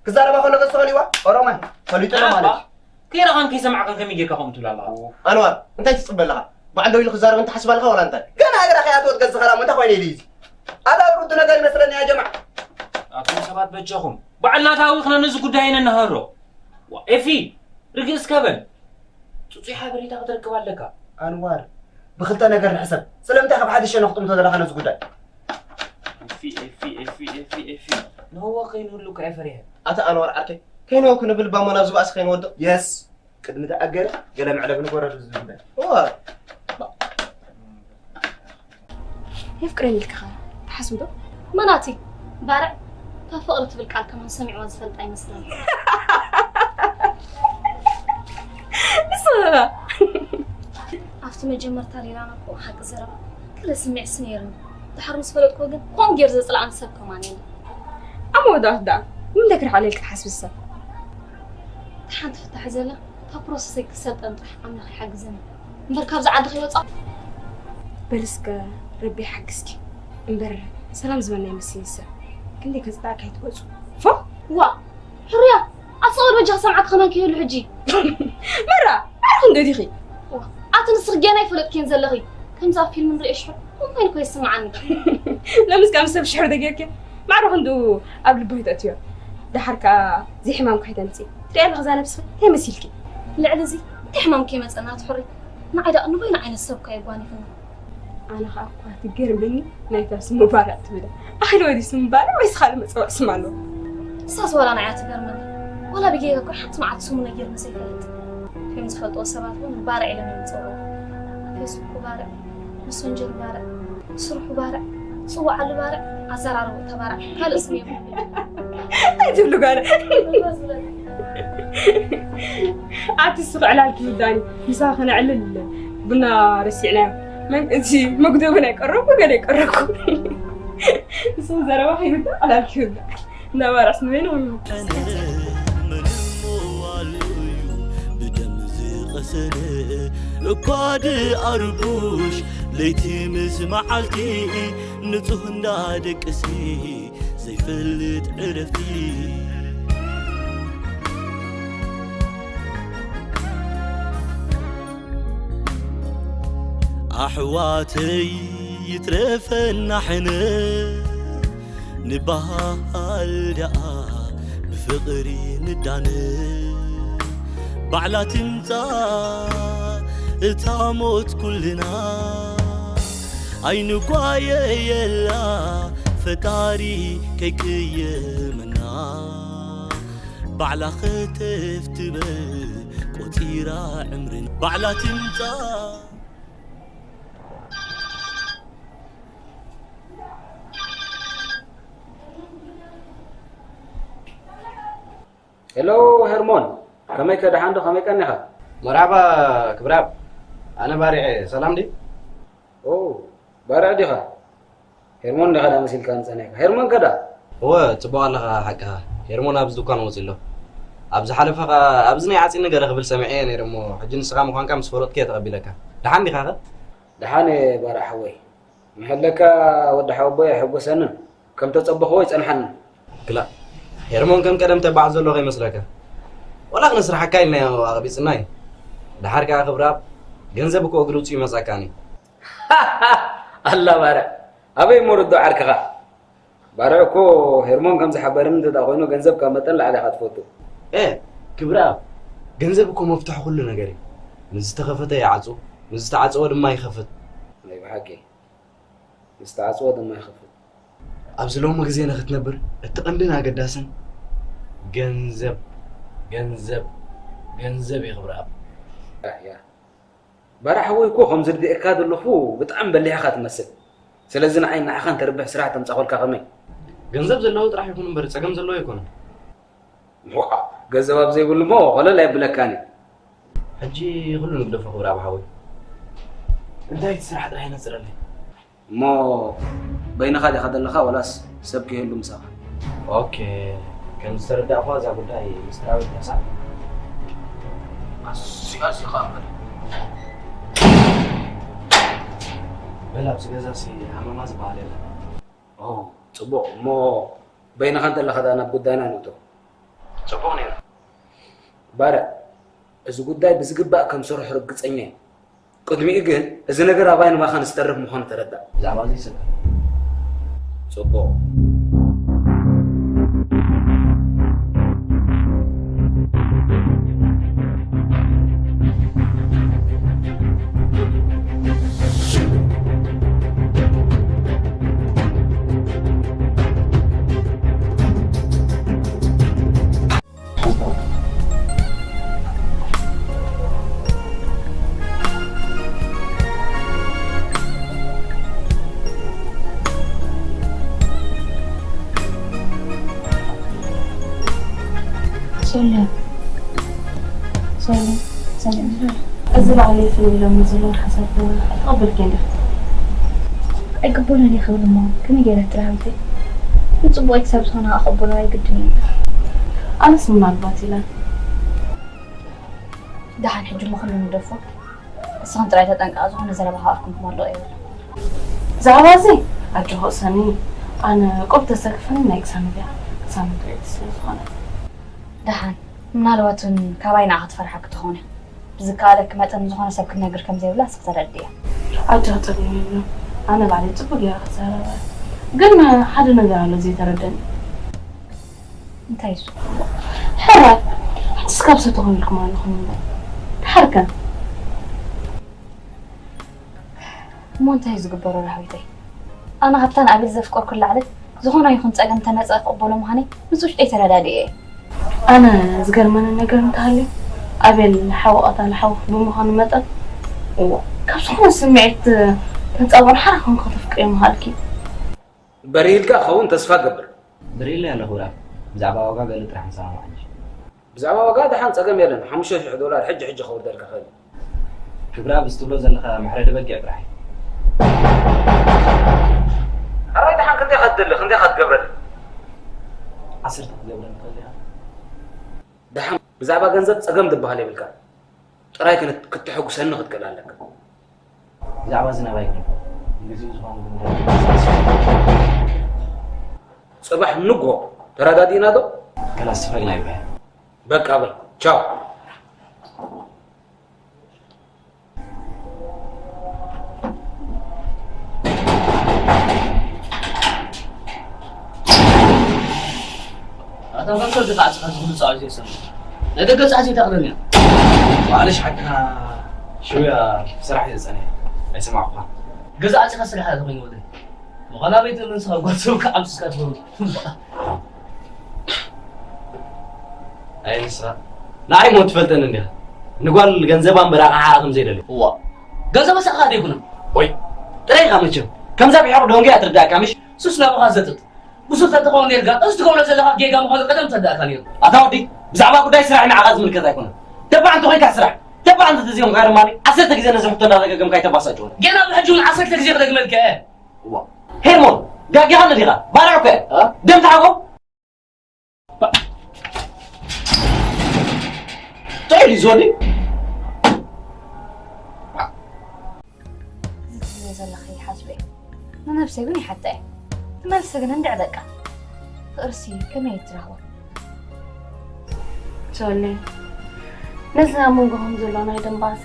ክዛረባ ከሎ ገጽ ተኸሊዋ፣ ኦሮማይ፣ ፈሊጡ ኣሎ ማለት እዩ። ከይረኻን ከይሰማዕካን ከመይ ጌርካ ከምኡ ትብል ኣለኻ? ኣንዋር፣ እንታይ ትጽበ ኣለኻ? በዓል ደው ኢሉ ክዛረብ እንተሓስብ ኣለኻ ዋላ እንታይ? ገና እግራ ከይኣተወት ገዝኻ ዳሞ እንታይ ኮይነ ኢሉ እዩ እዚ? ኣታ ርዱ ነገር ይመስለኒ ያ ጀማዓ። ኣቱም ሰባት በጃኹም፣ በዓልና ተሃዊኽና ነዚ ጉዳይ ነናህሮ። ዋ፣ ኤፊ፣ ርግእ እስከ በል። ጽጹይ ሓበሬታ ክትረክብ ኣለካ። ኣንዋር፣ ብኽልተ ነገር ንሕሰብ። ስለምንታይ ካብ ሓደ ሸነኽ ጥምቶ ዘለኻ ነዚ ጉዳይ? ኤፊ፣ ኤፊ፣ ኤፊ፣ ኤፊ፣ ኤፊ። ንህወ ከይንህሉ እኮ እየ ፈሪሐ። ኣታ ኣንዋር ዓርከይ፣ ከይንህወ ክንብል ባሞ ናብዚ ባእሲ ከይንወድቕ። የስ፣ ቅድሚ ተኣገረ ገለ መዕለቢ ንጎረሉ ዝብል ጉዳይ። እዋ። የፍቅረኒ ኢልካ ኸ ትሓስብ ዶ? መናቲ፣ ባርዕ፣ እታ ፍቕሪ ትብል ቃል ከማን ሰሚዕዋ ዝፈልጥ ኣይመስለኒ። ንስኻ ኣብቲ መጀመርታ ሌላና እኮ ሓቂ ዘረባ ገለ ስምዒትስ ነይርኒ። ድሓር ምስ ፈለጥኩ ግን ከምኡ ገይሩ ዘጽልኣኒ ሰብ ከማን የለን። ኣብ መወዳእታ ደኣ ንምንታይ ክርሕቐለይ ኢልካ ትሓስቢ ሰብ? እታ ሓንቲ ፍታሕ ዘላ፣ እታ ፕሮሰሰይ ክሰልጠን ጥራሕ ኣምላኽ ይሓግዘኒ። እምበር ካብዚ ዓዲ ከይወጻኹ። በል እስከ ረቢ ይሓግዝኪ። እምበር ሰላም ዝበልና ይመስል ሰብ። ክንደይ ከጽላእካ ኣይትወጹ። ፎ! ዋ! ሕሩያ! ኣቲ ሰብኣይ በጃኻ ሰምዓካ ከማን ከይህሉ ሕጂ። መራ! ኣርኺ እንዶ ዲኺ? ዋ! ኣቲ ንስኺ ጌና ኣይፈለጥክዮን ዘለኺ። ከምዚ ኣብ ፊልም ንሪኦ ሽሕር፣ ከምኡ ኮይኑ እኮ ይስምዓኒ። ሎምስ ከም ሰብ ሽሕር ዶ ጌርክዮ? ማዕረ ክንድኡ ኣብ ልቢ ኣይተእትዮ። ደሓር ከኣ ዘይሕማም ከይተምጽኢ። ትሪኣ ኣለኺ እዛ ነብስኺ፣ እንታይ መሲልኪ? ልዕሊ እዚ እንታይ ሕማም ከይመጸና ትሕሪ? ንዓይ ደኣ ንበይኑ ዓይነት ሰብ እኳ የጓኒፍኒ። ኣነ ኸኣ እኳ ትገርመኒ ናይታ ስሙ ባርዕ ትብላ። ኣኺል ወዲ ስሙ ባርዕ ወይስ ካልእ መጸውዒ ስም ኣለዎ? ንሳስ ዋላ ንዓይ እያ ትገርመኒ። ዋላ ብጌጋ እኳ ሓንቲ መዓልቲ ስሙ ነጊርኒ ዘይፈልጥ። ከም ዝፈልጥዎ ሰባት እውን ባርዕ ኢሎም እዮም ዝጽውዕዎ። ፌስቡኩ ባርዕ፣ መሰንጀሩ ባርዕ፣ ስርሑ ባርዕ፣ ዝጽውዓሉ ባርዕ፣ ኣዘራርብኡ ተባርዕ። ካልእ ስም የብሉን። እንታይ ትብሉ ጓል? ኣቲ ስቕ ዕላል ክብዳኒ፣ ምሳኺ ክነዕልል ቡና ረሲዕናዮ። መን እቲ መጉደቡ ናይ ቀረብኩ ገለ ይቀረብኩ። ንስኺ ዘረባ ከይብዳ ዕላል ክብዳ። እናባራስ ንበይኑ ምንም ዋልዩ ብደም ዝቐሰነ እኳ ድኣርቡሽ ለይቲ ምስ መዓልቲ ንጹህ እንዳደቅሲ ዘይፈልጥ ዕረፍቲ። ኣሕዋተይ ይትረፈና ሕነ ንበሃል ደኣ ብፍቕሪ ንዳነ። ባዕላ ትምጻእ እታ ሞት ኩልና ኣይንጓየየላ ፈጣሪ ከይቅየመና። ባዕላ ኸተፍ ትበል ቆጺራ ዕምርን ባዕላ ትምጻእ። ሄሎ ሄርሞን፣ ከመይ ከ ደሓን ዶ? ከመይ ቀኒኻ? መርሓባ ክብራብ፣ ኣነ ባርዕ እየ። ሰላም ድዩ? ኦ፣ ባርዕ ዲኻ? ሄርሞን ዲኻ ደኣ መሲልካኒ ጸኒሕካ? ሄርሞን ከ ደኣ? እወ፣ ጽቡቕ ኣለኻ ሓቅኻ። ሄርሞን ኣብዚ ድኳን ወጺኡ ኣሎ። ኣብ ዝሓለፈ ኸኣ ኣብዚ ናይ ዓጺን ነገር ክብል ሰሚዐዮ ነይረ እሞ፣ ሕጂ ንስኻ ምዃንካ ምስ ፈለጥኩ እየ ተቐቢለካ። ደሓን ዲኻ ኸ? ደሓን እየ ባርዕ ሓወይ። ምሕለካ ወዲ ሓወቦይ ኣይሕጎሰንን። ከም ተጸበኽዎ ይጸንሓኒ። ክላእ፣ ሄርሞን ከም ቀደም ተባዕ ዘሎ ከይመስለካ። ዋላ ክነስርሓካ ኢልናዮ ኣቕቢጽና እዩ። ደሓር ከኣ ክብራብ፣ ገንዘብ እኮ እግሪ ውጽኡ ይመጻካኒ። ኣላ ባርዕ፣ ኣበይ እሞ ርዱእ ዓርክኻ? ባርዕ እኮ ሄርሞን ከም ዝሓበረኒ እንተ ደኣ ኮይኑ ገንዘብ ካብ መጠን ላዕሊ ኢኻ ትፈቱ። ኤ፣ ክብራብ፣ ገንዘብ እኮ መፍትሒ ኩሉ ነገር እዩ። ምስ ዝተኸፈተ ይዓጹ፣ ምስ ዝተዓጸወ ድማ ይኸፍት። ናይ ብሓቂ። ዝተዓጽወ ድማ ይኸፍት። ኣብዚ ሎሚ ግዜ ንኽትነብር እቲ ቀንድን ኣገዳስን ገንዘብ፣ ገንዘብ፣ ገንዘብ እዩ ክብርኣብ። ያ፣ ያ። ባርዕ ሓወይ እኮ ከም ዝርድኤካ ዘለኹ ብጣዕሚ በሊሕ ኢኻ ትመስል። ስለዚ ንዓይ ንዓኻ እንተርብሕ ስራሕ ተምጻኹልካ ከመይ? ገንዘብ ዘለዎ ጥራሕ ይኹን እምበር ጸገም ዘለዎ ኣይኮነን። ዋእ፣ ገንዘብ ኣብ ዘይብሉ እሞ ኮለል ኣይብለካን እዩ። ሕጂ ኩሉ ንግደፎ ክብርኣብ ሓወይ። እንታይ እቲ ስራሕ ጥራሕ ይነጽረለይ። እሞ በይንኻ ዲኻ ዘለኻ ወላስ ሰብ ክህሉ ምሳኻ? ኦኬ፣ ከም ዝተረዳእኳ እዛ ጉዳይ ምስጢራዊት እያ ሳዕ? ኣዝዩ ኣዝዩ ከኣ እምበር። በል ኣብዚ ገዛሲ ሃመማ ዝበሃል የለን። ኦ፣ ጽቡቕ። እሞ በይንኻ እንተለኻ ደኣ ናብ ጉዳይና ንእቶ። ጽቡቕ ነይሩ። ባርዕ፣ እዚ ጉዳይ ብዝግባእ ከም ሰርሖ ርግጸኛ እየ። ቅድሚኡ ግን እዚ ነገር ኣባይ ንባኻን ዝተርፍ ምዃኑ ተረዳእ። ብዛዕባ እዚ ይስከ። ጽቡቕ። ሶልያ፣ ሶልያ፣ ሶልያ። እዚ ላዕሊ ፍልይ ኢሎም ዝብሉን ሓሳብ ተቐበልኪ እንዲኺ? ኣይቅበሎን እየ ክብል እሞ ከመይ ገይረ ጥራይ ሓብተይ? ንጽቡቐይ ክሳብ ዝኾነ ክቕበሎ ኣይግድን እዩ። ኣነስ ምናልባት ኢለ። ደሓን ሕጂ እሞ ኩሉ ንግደፎ። ንስኽን ጥራይ ተጠንቀቓ፣ ዝኾነ ዘረባ ክኣፍኩም ክመልቕ የብሉን። ብዛዕባ እዚ ኣጆኺ ቅሰኒ፣ ኣነ ቁሩብ ተሰክፈኒ ናይ ቅሳነት እያ፣ ቅሳነት ጥራይ ስለ ዝኾነ። ደሓን፣ ምናልባት እውን ካባይ ንዓኺ ትፈርሓኪ ትኸውን እያ። ብዝከኣለኪ መጠን ዝኾነ ሰብ ክትነግሪ ከም ዘይብላ እስኺ ተረድእያ። ኣጆኺ ጸገም የብሉን። ኣነ ባዕለይ ጽቡቕ ገይረ ክዛረባ። ግን ሓደ ነገር ኣሎ ዘይተረደኒ። እንታይ እሱ? ሕራይ፣ ሕጂስ ካብ ሰብ ተኾይንኩም ኣለኹም እምበር። ደሓር ከ? እሞ እንታይ እዩ ዝግበሮ ራህዊተይ? ኣነ ካብታ ንኣቤል ዘፍቀርኩ ላዕሊ ዝኾነ ይኹን ጸገም እንተመጸ ክቕበሎ ምዃነይ ምስ ውሽጠይ ተረዳዲኤ እየ። ኣነ ዝገርመኒ ነገር እንተሃልዩ፣ ኣቤል ሓው ቀታሊ ሓውኺ ብምዃኑ መጠን፣ እዋ፣ ካብ ዝኾነ ስምዒት ተንጻባሩ ሓራ ከም ከተፍቅርዮ ምኽኣልኪ። በሪህልካ ክኸውን ተስፋ እገብር። በሪህለይ ኣሎ ክብራ። ብዛዕባ ዋጋ ገለ ጥራሕ ንሰማማዕ እንጂ። ብዛዕባ ዋጋ ደሓን ጸገም የለን። ሓሙሽተ ሽሕ ዶላር ሕጂ ሕጂ ከውርደልካ እኽእል እየ። ክብራ፣ ብዚ ትብሎ ዘለኻ መሕረዲ በጊዕ ጥራሕ እዩ። ሕራይ ደሓን ክንደይ ኢኻ ትደሊ? ክንደይ ኢኻ ትገብረለይ? ዓሰርተ ክትገብረኒ ትኽእል ዲኻ? ደሓን ብዛዕባ ገንዘብ ጸገም ዝበሃል የብልካን። ጥራይ ክን-፣ ክትሕጉሰኒ ክትክእል ኣለካ። ብዛዕባ እዚ ናባይ ግደፎ። ንግዚኡ ዝኾነ ግን ጽባሕ ንግሆ ተረዳዲእና ዶ? ከላስ ተፋቂና ይብሃል። በቃ በል። ቻው። ኣታ ፈንቶ ድኻ ዓጽኻ ዝብሉ ጻውዒት የሰምዕ። ናይ ደገ ጻዕቲ ኣይተኽልን እያ። ማለሽ ሓቅኻ ሽውያ ስራሕ እየ ዝጸንሐ። ኣይሰማዕኩኻን። ገዛ ዓጺኻ ስራሕ እያ ተኾይኑ ወደይ። ምዃና ቤት ንስኻ ጓል ሰብካ ዓምጽስካ ትኸውን። ኣይ ንስኻ ንዓይ ሞ ትፈልጠኒ እንዲኻ። ንጓል ገንዘባ እምበር ኣቕሓ ከም ዘይደልዮ። እዋ። ገንዘብ ኣሳኻ ዘይኮነ። ወይ። ጥራይ ኢኻ መቸም። ከምዛ ብሕቕ ደንጎ እያ ትርዳእካ ምሽ? ሱስ ናባኻ ዘጥጥ። ብሱል ተትኸውን ኔርካ፣ እዚ ትገብሮ ዘለኻ ጌጋ ምዃኑ ቀደም ተዳእካ ኔሩ። ኣታ ወዲ፣ ብዛዕባ ጉዳይ ስራሕ ንዓኻ ዝምልከት ኣይኮነን። ተባዕ እንተኾይንካ ስራሕ፣ ተባዕ እንተተዘይኮንካ ድማ ዓሰርተ ግዜ ነዚ ሕቶ እንዳደጋገምካ ኣይተባሳጭወኒ። ገና ብሕጂ እውን ዓሰርተ ግዜ ክደግመልካ እየ። እዋ። ሄርሞን፣ ጋጊኻኒ ዲኻ? ባርዕ እኮ እየ። እ? ደም ተሓጎ? ጥዑይ ድዩ ዝወዲ? ነብሰይ እውን ይሓታ እየ። ትመልሲ ግን እንድዕ በቃ። ፍቕርሲ ከመይ ትረኽቦ? ሶሊ፣ ነዚ ኣብ መንጎኹም ዘሎ ናይ ደንባሲ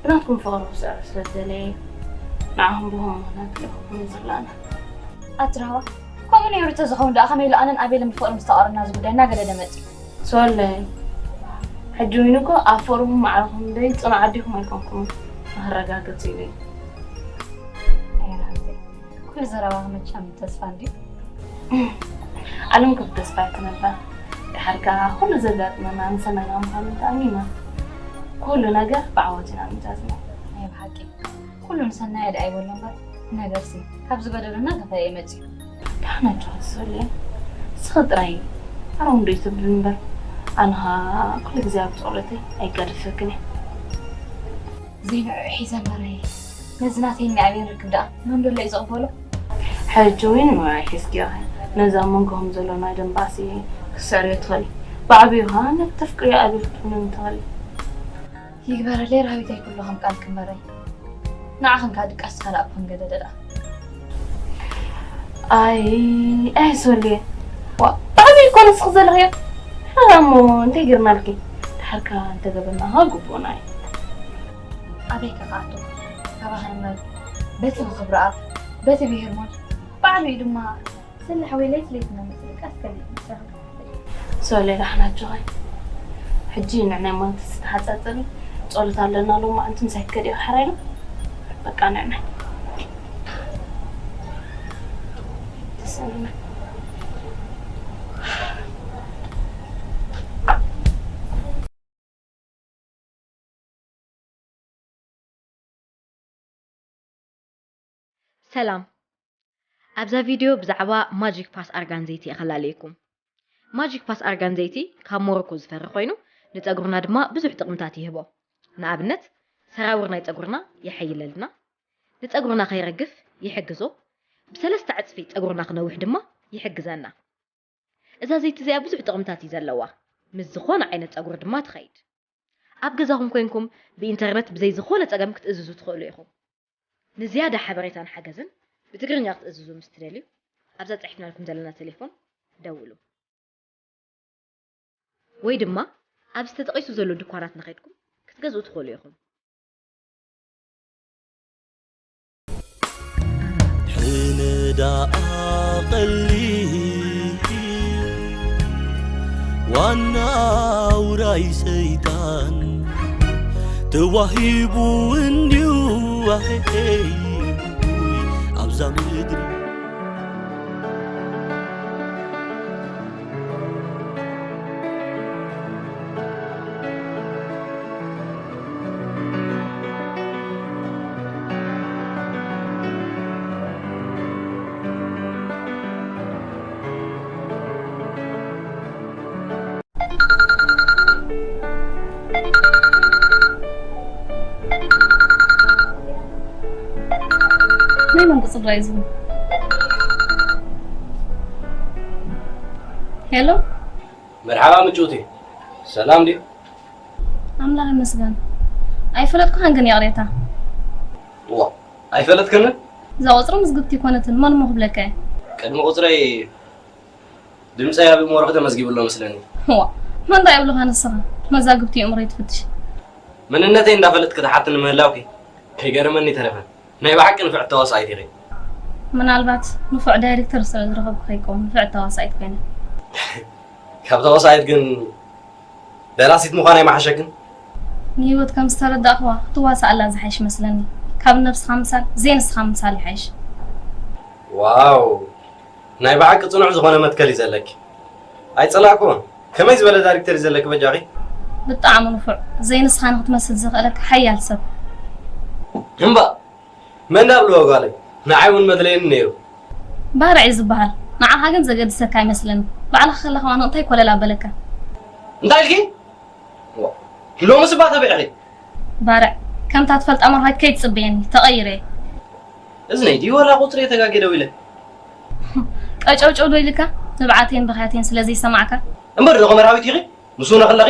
ብናትኩም ፍቕሪ ክስዕር ስለ ዝደለየ እዩ። ንዓኹም ብኸምኡ ምኽንያት ልእኹም እዩ ዝረኣና። ኣቲ ራህዋ፣ ከምኡ ነይሩ ተዝኸውን ደኣ ከመይ ኢሉ ኣነን ኣቤልን ብፍቕሪ ምስ ተቓረብና እዚ ጉዳይ እናገደደ መጺኡ? ሶለይ፣ ሕጂ እውን እኮ ኣብ ፍቕርኹም ማዕረኹም ደይ ጽኑዕ ኣዲኹም ኣይኮንኩምን፣ ንኸረጋግጽ ኢሉ እዩ። ኣይ ራህወተይ፣ ኩሉ ዘረባኺ መቸም ተስፋ እንድዩ። ዓለም ክብ ተስፋ ኣይትነበር። ድሓር ከኣ ኩሉ ዘጋጥመና ንሰናይና ምዃኑ ተኣሚና። ኩሉ ነገር ብዓወት ኢና ምጃዝና። ናይ ብሓቂ ኩሉ ንሰናየ ደኣ ይበሎ እምበር፣ ነገርሲ ካብ ዝገደሉ እናኸፈአ እዩ መጺኡ። ደሓን ኣጆኺ ሶልየ፣ ንስኺ ጥራይ ኣሮም ዶ ይትብሊ እምበር፣ ኣነ ኸኣ ኩሉ ግዜ ኣብ ጸሎተይ ኣይጋደፈክን እየ። ዘይንዕኡ ሒዘ እምበረይ፣ ነዚ ናተይ እኒ ኣበይ ንርክብ ደኣ? መን ዶ ኣሎ እዩ ዝቕበሎ? ሕጂ እውን ንዕኡ ሒዝክዮ ኢኺ። ነዚ ኣብ መንጎኹም ዘሎ ናይ ደም ባእሲ ክትስዕርዮ ትኽእሊ። ብዓቢኡ ኸኣ ነቲ ተፍቅርዮ ኣቤል ክትጥምኒ ትኽእሊ። ይግበረለይ ራህዊተይ ኩሉ ከም ቃልኪ እምበረይ። ንዓኽን ከኣ ድቃስኪ ካልእ ኣብ ክንገደደ ደኣ። ኣይ፣ ኣይ ሶልየ። ዋ፣ ብዓቢኡ እኮ ንስኺ ዘለኽዮ። ሕራይ እሞ እንታይ ጌርናልኪ? ድሓር ከኣ እንተገበርና ኸኣ ግቡእና እዩ። ኣበይ ከ ክኣቱ? ካባኽን እምበር በቲ ብኽብረኣብ፣ በቲ ብሄርሞን፣ ብዓቢኡ ድማ ስለ ሓወይ ለይቲ ለይቲ እናመጽእ ድቃስ ከቢድ እዩ። ሶልየ ደሓን ኣጆኺ። ሕጂ ንዕናይ እሞ ተስተሓጻጸቢ፣ ጸሎት ኣለና ሎማዓንቲ ምሳይ ትከድዮ ሓራይ ዶ? በቃ ንዕናይ። ተሰሚና። ሰላም። ኣብዛ ቪድዮ ብዛዕባ ማጂክ ፓስ ኣርጋን ዘይቲ እየ ከላለየኩም። ማጂክ ፓስ ኣርጋን ዘይቲ ካብ ሞሮኮ ዝፈሪ ኮይኑ፣ ንጸጉርና ድማ ብዙሕ ጥቕምታት ይህቦ። ንኣብነት፣ ሰራውር ናይ ጸጉርና የሐይለልና፣ ንጸጉርና ከይረግፍ ይሕግዞ፣ ብሰለስተ ዕጽፊ ጸጉርና ክነውሕ ድማ ይሕግዘና። እዛ ዘይቲ እዚኣ ብዙሕ ጥቕምታት እዩ ዘለዋ። ምስ ዝኾነ ዓይነት ጸጉሪ ድማ ትኸይድ። ኣብ ገዛኹም ኮይንኩም ብኢንተርነት ብዘይ ዝኾነ ጸገም ክትእዝዙ ትኽእሉ ኢኹም። ንዝያዳ ሓበሬታን ሓገዝን ብትግርኛ ክትእዝዙ ምስ ትደልዩ፣ ኣብዛ ጸሒፍናልኩም ዘለና ቴሌፎን ደውሉ። ወይ ድማ ኣብዚ ተጠቒሱ ዘሎ ድኳናት እናኸድኩም ክትገዝኡ ትኽእሉ ኢኹም። ሕነ ደኣ ቀሊል ዋና ውራይ ሰይጣን ተዋሂቡ እንድዩ ኣኸኸይ ኣብዛ ምድሪ። ናይ መን ቁጽሪ እዩ ዝብል? ሄሎ። መርሓባ ምጭውቲ፣ ሰላም ድዩ? ኣምላኽ ይመስገን። ኣይፈለጥኩኻን ግን ይቕሬታ። እዋ፣ ኣይፈለጥክንን? እዛ ቁጽሪ ምዝግብቲ ኣይኮነትን፣ መን እሞ ክብለካ እየ? ቅድሚ ቁጽረይ ድምጸይ ኣብ እምሮኺ ተመዝጊቡ ኣሎ መስለኒ። እዋ፣ መን ደኣ ይብሉኻ ንስኻ? መዛግብቲ ኣእምሮይ ትፍትሽ። መንነተይ እንዳፈለጥኪ ትሓትኒ ምህላውኪ ከይገረመኒ ተረፈ። ናይ ብሓቂ ንፍዕቲ ተዋሳኢት ኢኺ። ምናልባት ንፉዕ ዳይሬክተር ስለ ዝረኸብኩ ከይከውን ንፍዕቲ ተዋሳኢት ኮይነ። ካብ ተዋሳኢት ግን ደራሲት ምዃን ኣይምሓሸክን? ንህይወት ከም ዝተረዳእኽዋ ክትዋሳኣላ ዝሓይሽ መስለኒ። ካብ ነብስኻ ምሳል ዘይንስኻ ምሳል ይሓይሽ። ዋው! ናይ ብሓቂ ጽኑዕ ዝኾነ መትከል እዩ ዘለኪ። ኣይጸላእኩዎን። ከመይ ዝበለ ዳይሬክተር እዩ ዘለኪ በጃኺ? ብጣዕሚ ንፉዕ፣ ዘይንስኻ ንኽትመስል ዘኽእለካ ሓያል ሰብ። እምባ፣ መን ዳኣ ብልዎ ጓለይ? ንዓይ እውን መድለየኒ ነይሩ። ባርዕ እዩ ዝበሃል። ንዓኻ ግን ዘገድሰካ ኣይመስለኒ። ባዕልኻ ከለኻ ዋና እንታይ ኮለል ኣበለካ? እንታይ ኢልኪ? ዋ፣ ሎምስ እባ ተቢዕኺ። ባርዕ፣ ከምታ ትፈልጣ መርሃዊት ከይትጽበየኒ፣ ተቐይረ እየ። እዝነይ ድዩ ዋላ ቁጽሪ ተጋጌ ደው ኢለ? ቀጨውጨው ዶ ኢልካ? ንብዓተይን ብኽያተይን ስለ ዘይሰማዕካ? እምበር ዶ መርሃዊት ኢኺ? ምስ ውነ ከለኺ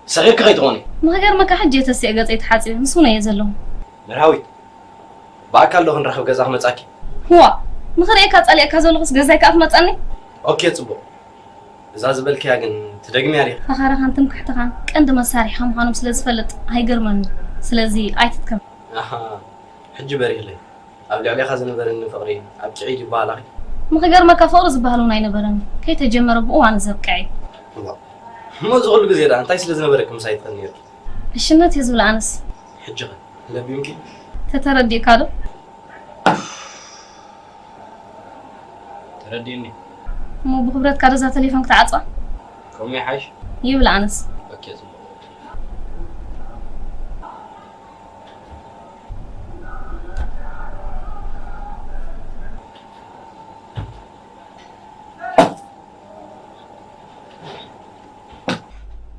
ሰኺርኪ ከይትኾኒ። ንኽገርመካ ሕጂ እየ ተሲኤ ገጸይ ተሓጺበ፣ ምስ ውነ እየ ዘለኹ። መርሃዊት፣ ብኣካል ዶ ክንራኸብ ገዛ ክመጻኪ? ዋእ፣ ንኽርእየካ ጸሊእካ ዘለኹስ ገዛይ ከኣ ትመጸኒ? ኦኬ፣ ጽቡቕ። እዛ ዝበልክያ ግን ትደግምያ ዲኻ? ፈኸራኻን ትምክሕትኻን ቀንዲ መሳርሒኻ ምዃኖም ስለ ዝፈልጥ ኣይገርመኒ። ስለዚ ኣይትትከም። ኣሃ፣ ሕጂ በሪህለይ። ኣብ ልዕሌኻ ዝነበረኒ ፍቕሪ ኣብቂዑ ይበሃል ኣኺ? ንኽገርመካ ፍቕሪ ዝበሃል እውን ኣይነበረኒ። ከይተጀመረ ብእዋኑ ዘብቅዐ እዩ። እሞ፣ እሞ እዚ ኹሉ ግዜ ደኣ እንታይ ስለ ዝነበረኪ ምሳይ ትኸዲ ነይርኪ? ዕሽነት እየ ዝብል ኣነስ። ሕጂ ኸ ለቢምኪ? ተተረዲእካ ዶ? ተረዲእኒ። እሞ ብኽብረትካ ዶ እዛ ቴሌፎን ክትዓጽዋ? ከምኡ ይሓይሽ? ይብል ኣነስ። ኦኬ፣ ጽቡቕ።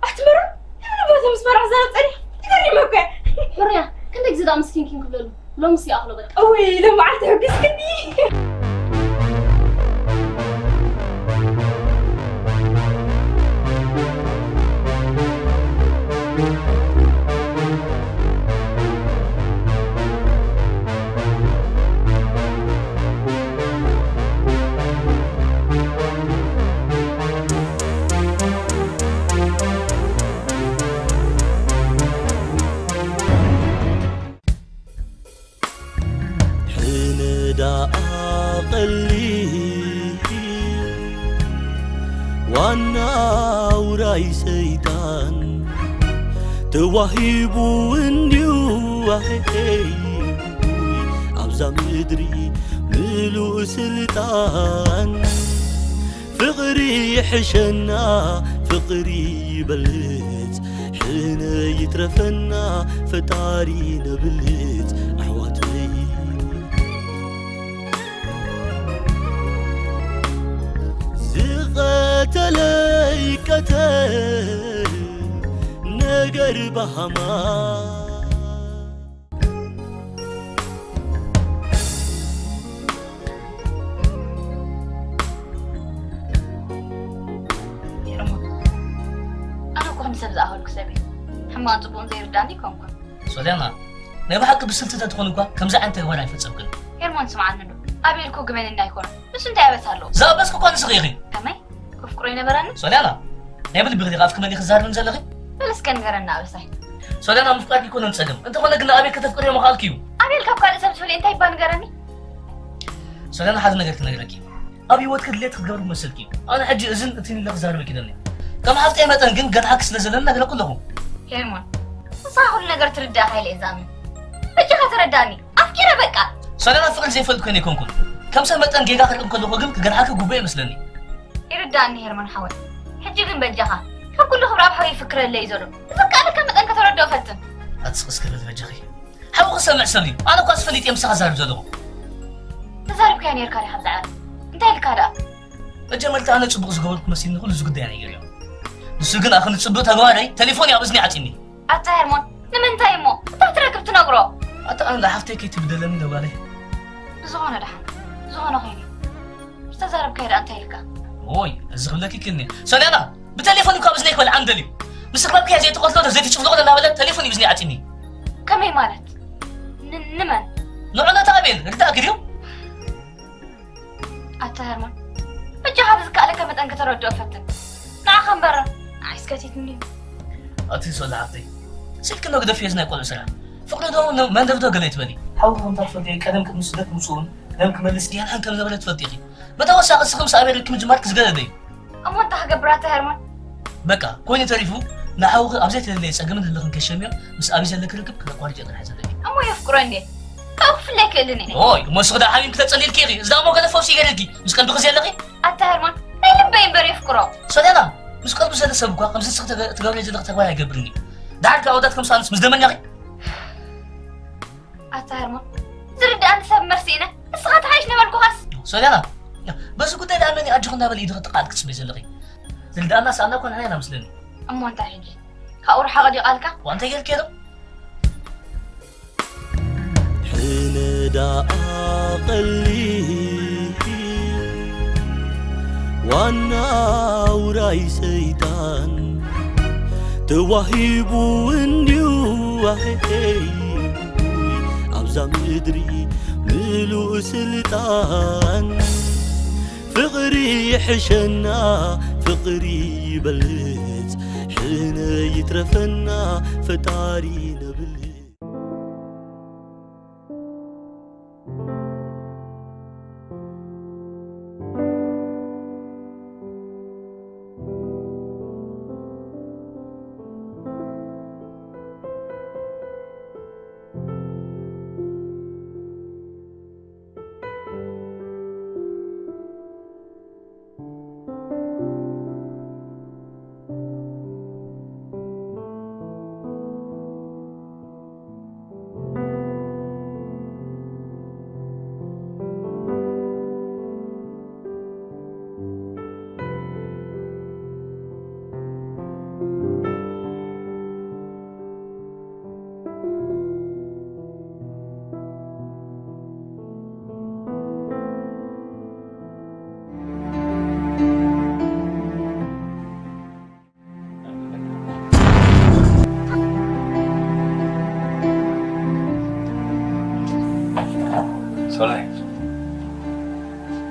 ኣቲ መራ፣ ንምንታይ በቶም ምስ መራሕ ዘረብ ጸኒሕ? ትገርም እኮ። መርያ፣ ክንደይ ግዜ ደኣ ምስኪን ኪን ክብለሉ? ሎምስ ይኣኽሎ በቃ። እውይ፣ ሎምዓልቲ ሕጉስክኒ። ሕነ ደኣ ቀሊል ዋና ውራይ ሰይጣን ተዋሂቡ እንድዩ፣ ኣሄይ፣ ኣብዛ ምድሪ ምሉእ ስልጣን። ፍቕሪ ይሕሸና፣ ፍቕሪ ይበልጽ፣ ሕነ ይትረፈና፣ ፈጣሪ ነብልጽ ኣሕዋተይ። ዝቐተለ ይቀተል፣ ነገር ባሃማ። ሄርሞን፣ ኣነ እኮ ከም ሰብ ዝኣኸልኩ ሰብ እየ። ሕማቕን ጽቡቕን ዘይርዳእኒ ኣይኮንኩን። ሶልያና፣ ናይ ብሓቂ ብስልቲ ተትኾኒ እኳ ከምዚ ዓይነት ተግባር ኣይፈጸምክን። ሄርሞን፣ ስምዓኒ ዶ? ኣቤል እኮ ግበነኒ ኣይኮነን። ንሱ እንታይ ኣበሳ ኣለዎ? ዝኣበስኪ እኳ ንስኺ ኢኺ። ከመይ? ከፍቅሮ ይነበረኒ? ሶልያና፣ ናይ ብልቢ ዲኺ ኣፍኪ መሊኺ ትዛረብኒ ዘለኺ? በል እስከ ንገረኒ ኣበሳይ። ሶልያና፣ ምፍቃርኪ ኣይኮነን ጸገም። እንተኾነ ግን ንኣቤል ከተፍቅርዮ ምኽኣልኪ እዩ። ኣቤል ካብ ካልእ ሰብ ዝፈልዮ እንታይ እባ ንገረኒ? ሶልያና፣ ሓደ ነገር ክነግረኪ። ኣብ ህይወትኪ ድሌት ክትገብሪ ክመስልኪ እዩ። ኣነ ሕጂ እዝን እትን ኢለ ክዛረበኪ ደልየ። ከም ሓፍተይ መጠን ግን ገድሓኪ ስለ ዘለኒ ነግረኪ ኣለኹ። ሄርሞን፣ ንስኻ ኩሉ ነገር ትርዳእ ኢለ እየ ዝኣምን። በጃኻ ተረዳእኒ። ኣፍቂረ በቃ። ሶልያና፣ ፍቕሪ ዘይፈልጥ ኮይነ ኣይኮንኩን። ከም ሰብ መጠን ጌጋ ክርኢ እንከለኹ ግን ክገድሓኪ ግቡእ ይመስለኒ። ይርዳእኒ ሄርሞን ሓወይ። ሕጂ ግን በጃኻ፣ ካብ ኩሉ ክብሪ ኣብ ሓወይ ይፍክረለይ እዩ ዘሎ። ብዝከኣለካ መጠን ከተረድኦ ፈትን። ኣትስቕ እስከ በሊ በጃኺ። ሓውኺ ዝሰምዕ ሰብ ድዩ? ኣነ እኳስ ፈሊጠ እየ ምሳኻ ዝዛረብ ዘለኹ። ተዛሪብካዮ ኔርካ ዲኻ ብዛዕባ እንታይ ኢልካ ደኣ? መጀመርታ ኣነ ጽቡቕ ዝገበርኩ መሲልኒ ኩሉ እዚ ጉዳይ ኣነ ገይረዮ። ንሱ ግን ኣኽኒ ጽቡቕ ተግባረይ ተሌፎን እዩ ኣብ እዝኒ ዓጺኒ። ኣታ ሄርሞን ንምንታይ እሞ እንታይ ትረክብ ትነግሮ? ኣታ ኣነ ሓፍተይ ከይትብደለኒ ዶ ጓለይ። ብዝኾነ ደሓን ዝኾነ ኮይኑ ዝተዛረብካዮ ደኣ እንታይ ኢልካ? ኦይ እዚ ክብለኪ ክልኒ ሶልያና ብተሌፎን ካብ እዝነይ ክበልዓ እንደልዩ ምስ ክበብክያ ዘይትቐትሎ ዶ ዘይትጭፍልቖ ዶ እናበለ ተሌፎን እዩ ብዝኒ ዓፂኒ። ከመይ ማለት? ን- ንመን? ንዑ ነታ ኣቤል ርዳእኪ ድዩ? ኣታ ሄርሞን በጃኻ ብዝከኣለካ መጠን ከተረድኦ ፈትን። ንዓኻ እምበር ንዓይስ ከቲትኒ እዩ። ኣቲ ሶላ ሓፍተይ ስልኪ ዶ ግደፍዮ እዚ ናይ ቆልዑ ስራሕ። ፍቕሪ ዶ መንደፍ ዶ ገለ ይትበሊ። ሓውኺ ከምታ ትፈልጥዮ ቀደም ቅድሚ ስደት ምፅኡን ደም ክመልስ ድያን ሓን ከም ዝነበረ ትፈልጢ ኢኺ። ብተወሳኺ እስኺ ምስ ኣቤል ርክብ ምጅማርኪ ዝገደደ እዩ። እሞ እንታይ ክገብር ኣታ ሄርሞን? በቃ ኮይኑ ተሪፉ ንሓውኺ ኣብ ዘይተደለየ ፀገምን ህልኽን ከሸምዮ ምስ ኣቢ ዘለኪ ርክብ ክተቋርጭዮ ጥራሕ እዩ ዘለኪ። እሞ የፍቅሮ እንዴ? ካብኡ ክፍለ ኣይክእልን እየ። ኦይ እሞ እስኺ ደኣ ሓሚምኪ ተፀሊልኪ ኢኺ። እዚ ደኣ እሞ ገለ ፈውሲ ይገደልኪ ምስ ቀልብኺ ዘለኺ። ኣታ ሄርሞን ናይ ልበይ እምበር የፍቅሮ። ሶልያና ምስ ቀልቡ ዘሎ ሰብ እኳ ከምዚ እስኺ ትገ- ትገብርዮ ዘለኺ ተግባር ኣይገብርን እዩ። ደሓር ከ ኣወዳት ከም ሰኣንስ ምስ ደመኛኺ። ኣታ ሄርሞን ዝርድኣኒ ሰብ መርሲእነ ንስኻ ተሓይሽ ነበልኩኻስ። ሶልያና በዚ ጉዳይ ደኣ መን እዩ ኣጆኺ እናበለ ኢዱ ክጥቃዓልኪ ትስመይ ዘለኺ? ዝርድኣና ሰኣና እኮ ንሕና ኢና መስለኒ። እሞ እንታይ ሕጂ ካብኡ ርሓቐ ድዩ ቃልካ? ዋንተ ጌርኪ ዶ? ሕነ ደኣ ቀሊል ዋና ውራይ ሰይጣን ተዋሂቡ እንድዩ ኣሄይ ኣብዛ ምድሪ ምሉእ ስልጣን ፍቕሪ ይሕሸና፣ ፍቕሪ ይበልጽ፣ ሕነ ይትረፈና፣ ፈጣሪ ነብል። ሶላይ፣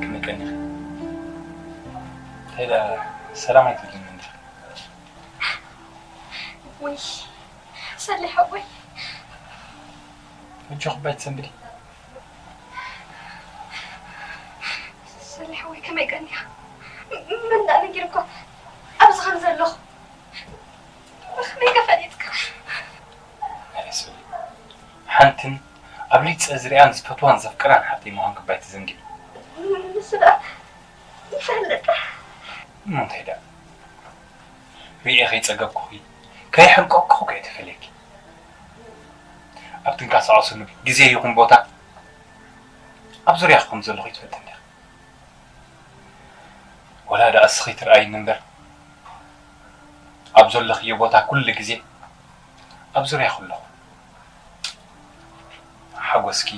ከመይ ቀኒኺ? እንታይ ደኣ ሰላም ኣይትብልኒ እንዲኺ? ወይ ሰሊ ሓወይ። ሕጂ ኩባይ ትሰንብዲ? ሰሊ ሓወይ ከመይ ቀኒኻ? ምን ደኣ ነጊርኳ ኣብዚ ከም ዘለኹ ብኸመይ ከ ፈሊጥካ? ኣረ ሰሊ፣ ሓንትን ኣብ ልይጸ ዝሪኣን ዝፈትዋን ዘፍቅራን ሓፍተይ ምዃንኪ ባይ ትዘንጊ። ንሱ ደኣ ይፈልጥ። እሞ እንታይ ደኣ? ርእየ ከይጸገብኩኺ፣ ከይሕንቀቅኩ ከይተፈለኪ። ኣብ ትንቀሳቐስሉ ግዜ ይኹን ቦታ፣ ኣብ ዙርያኺ ከም ዘለኹ ይትፈልጥ እንዲኻ። ወላ ደኣ እስኺ ትርኣይኒ እምበር፣ ኣብ ዘለኽዮ ቦታ ኩሉ ግዜ ኣብ ዙርያኺ ኣለኹ። ሓጎስኪ፣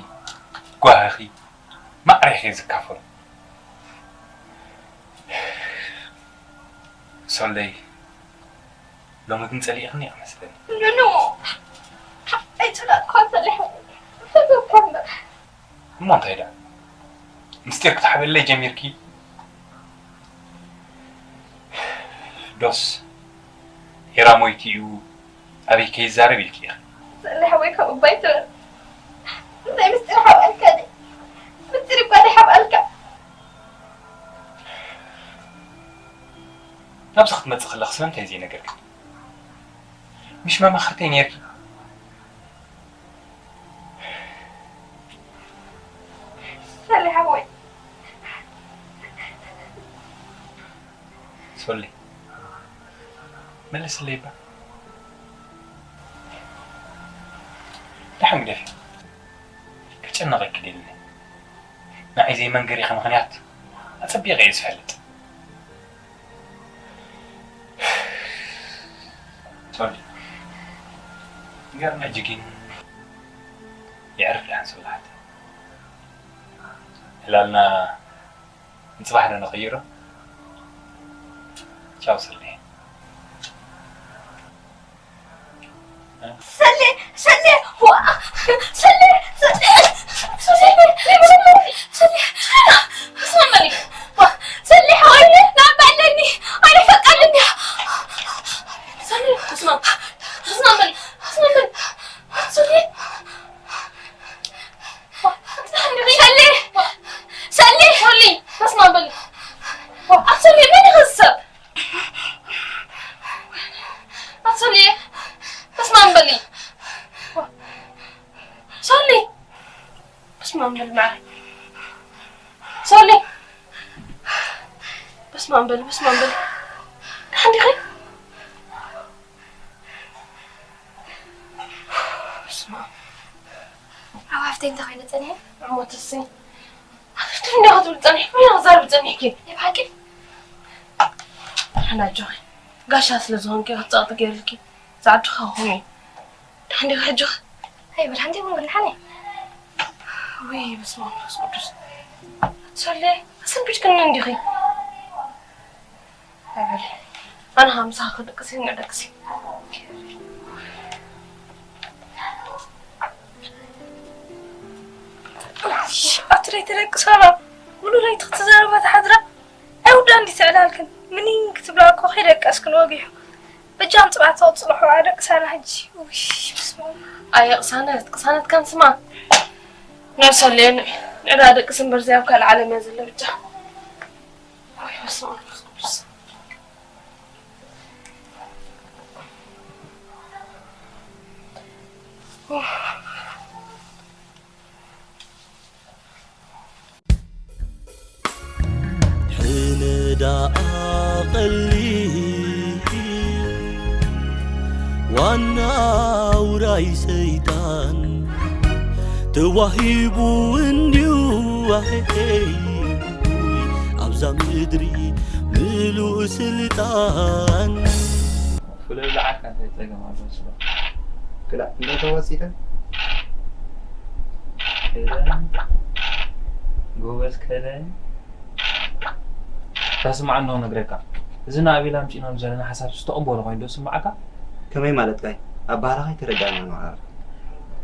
ጓህኺ፣ ማዕሬኺ ዝካፈሉ። ሶለይ፣ ሎሚ ግን ጸሊእኽኒ ኢኺ መስለኒ። ኖ፣ ኖ። ኣይጸላእኩኻን ሰሊሕ። ፈተውካ እምበር። እሞ እንታይ ደኣ? ምስጢር ክትሓብእለይ ጀሚርኪ? ዶስ ሄራ ሞይቱ እዩ ኣበይ ከይዛረብ ኢልኪ ኢኺ። ሰሊሕ ወይ ከምኡ እባ ኣይትበል። እንታይ ምስጢር ሓብኣልካ ድየ? ምስጢር እባ ደይሓብኣልካ። ናብዚ ክትመጽእ ከለኺ ስለምንታይ ዘይነገርክኒ? ምሽ መማኽርተይ ነይርኪ። ሰሊሕ ሓወይ። ሶሊ፣ መልስለይ እባ። ደሓን ግደፊ። ከጨንቐኪ ደይደሊ። ንዓይ ዘይመንገሪኺ ምኽንያት ኣጸቢቐ እየ ዝፈልጥ። ሶሊ፣ ንገርና ሕጂ ግን የዕርፍ ደሓን ሶሊ ሓፍተይ። ዕላልና ንጽባሕ ዶ ንቕይሮ? ቻው ሰሌ። ሰሌ፣ ሰሌ፣ ዋ፣ ሰሌ፣ ሰሌ፣ ሰሌ፣ ሰሌ፣ ሰሌ፣ ሰሌ፣ ሓወይ፣ ናብ በለኒ፣ ኣይፈቀድን ድያ? ሰሌ፣ ስማ፣ ስማ በል፣ ስማ በል፣ ሰሌ። ሰሌ! ሰሌ! ሶሊ! በስመ ኣብ በሊ። ኣቲ ሶሊ፣ መን ኢኺ ዝሰብ? ኣቲ ሶሊ! በስመ ኣብ በሊ። ሶሊ! በስመ ኣብ በሊ፣ ማዕረይ። ሶሊ! በስመ ኣብ በሊ፣ በስመ ኣብ በሊ። ደሓን ዲኺ? በስመ ኣብ። ኣብ ሃፍተይ እንታይ ኮይነ ጸኒሐ? እሞትሲ። ሃፍተይ እንዲያ ክትብል ጸኒሕኪ፣ ወይ ክትዛረቢ ጸኒሕኪ? ናይ ብሓቂ? ደሓን ኣጆኺ። ጋሻ ስለ ዝኾንኪ፣ ክትጸቕጢ ገይሩልኪ። ዝዓድኻ ክኾኑ እዩ። ደሓን ዲኺ ሕጂ? ኣይ፣ ብድሓን ዲኹም ግን ደሓን እየ። ውይ፣ በስመ ኣብ መንፈስ ቅዱስ። ኣቲ ሶሌ፣ ኣሰንቢድክኒ እንዲኺ። ኣበል፣ ኣነ ኸኣ ምሳኺ ክድቅስ እየ፣ ንዕደቅስ። ኣቲ ደይ ተደቅሳና፣ ሙሉ ለይቲ ክትዛረባ ትሓድራ። ኣይውዳ እንዲ ትዕላልክን፣ ምኒን ክትብላ እኮ ከይደቀስክን ወጊሑ። በጃም ጽባሕ ተቕጽልሖ ኣደቅሳና ሕጂ። ውይ፣ በስመ ኣብ። ኣየ ቅሳነት፣ ቅሳነት ከም ስማ። ነብሰ ኣልየን ንዕዳ ደቅስ እምበር፣ እዚ ኣብ ካልእ ዓለም እያ ዘሎ ብቻ። ወይ በስመ ኣብ ወመንፈስ ቅዱስ። ሕነ ደኣ ቀሊል ዋና ውራይ ሰይጣን ተዋሂቡ እንድዩ፣ ኣሄይ፣ ኣብዛ ምድሪ ምሉእ ስልጣን። ፍሉይ ዝዓካ እንታይ ጸገም ኣለዎ ስለ? ክላ፣ እንዶ ተወጺተ? ከደን። ጎበዝ ከደን። እታ ስምዓኒ ነግረካ። እዚ ንኣቤል ኣምጺእናሉ ዘለና ሓሳብ ዝተቐበሎ ኮይኑ ዶ ስምዓካ? ከመይ ማለትካ እዩ? ኣባህላኻ ኣይተረዳእናን ወዓር።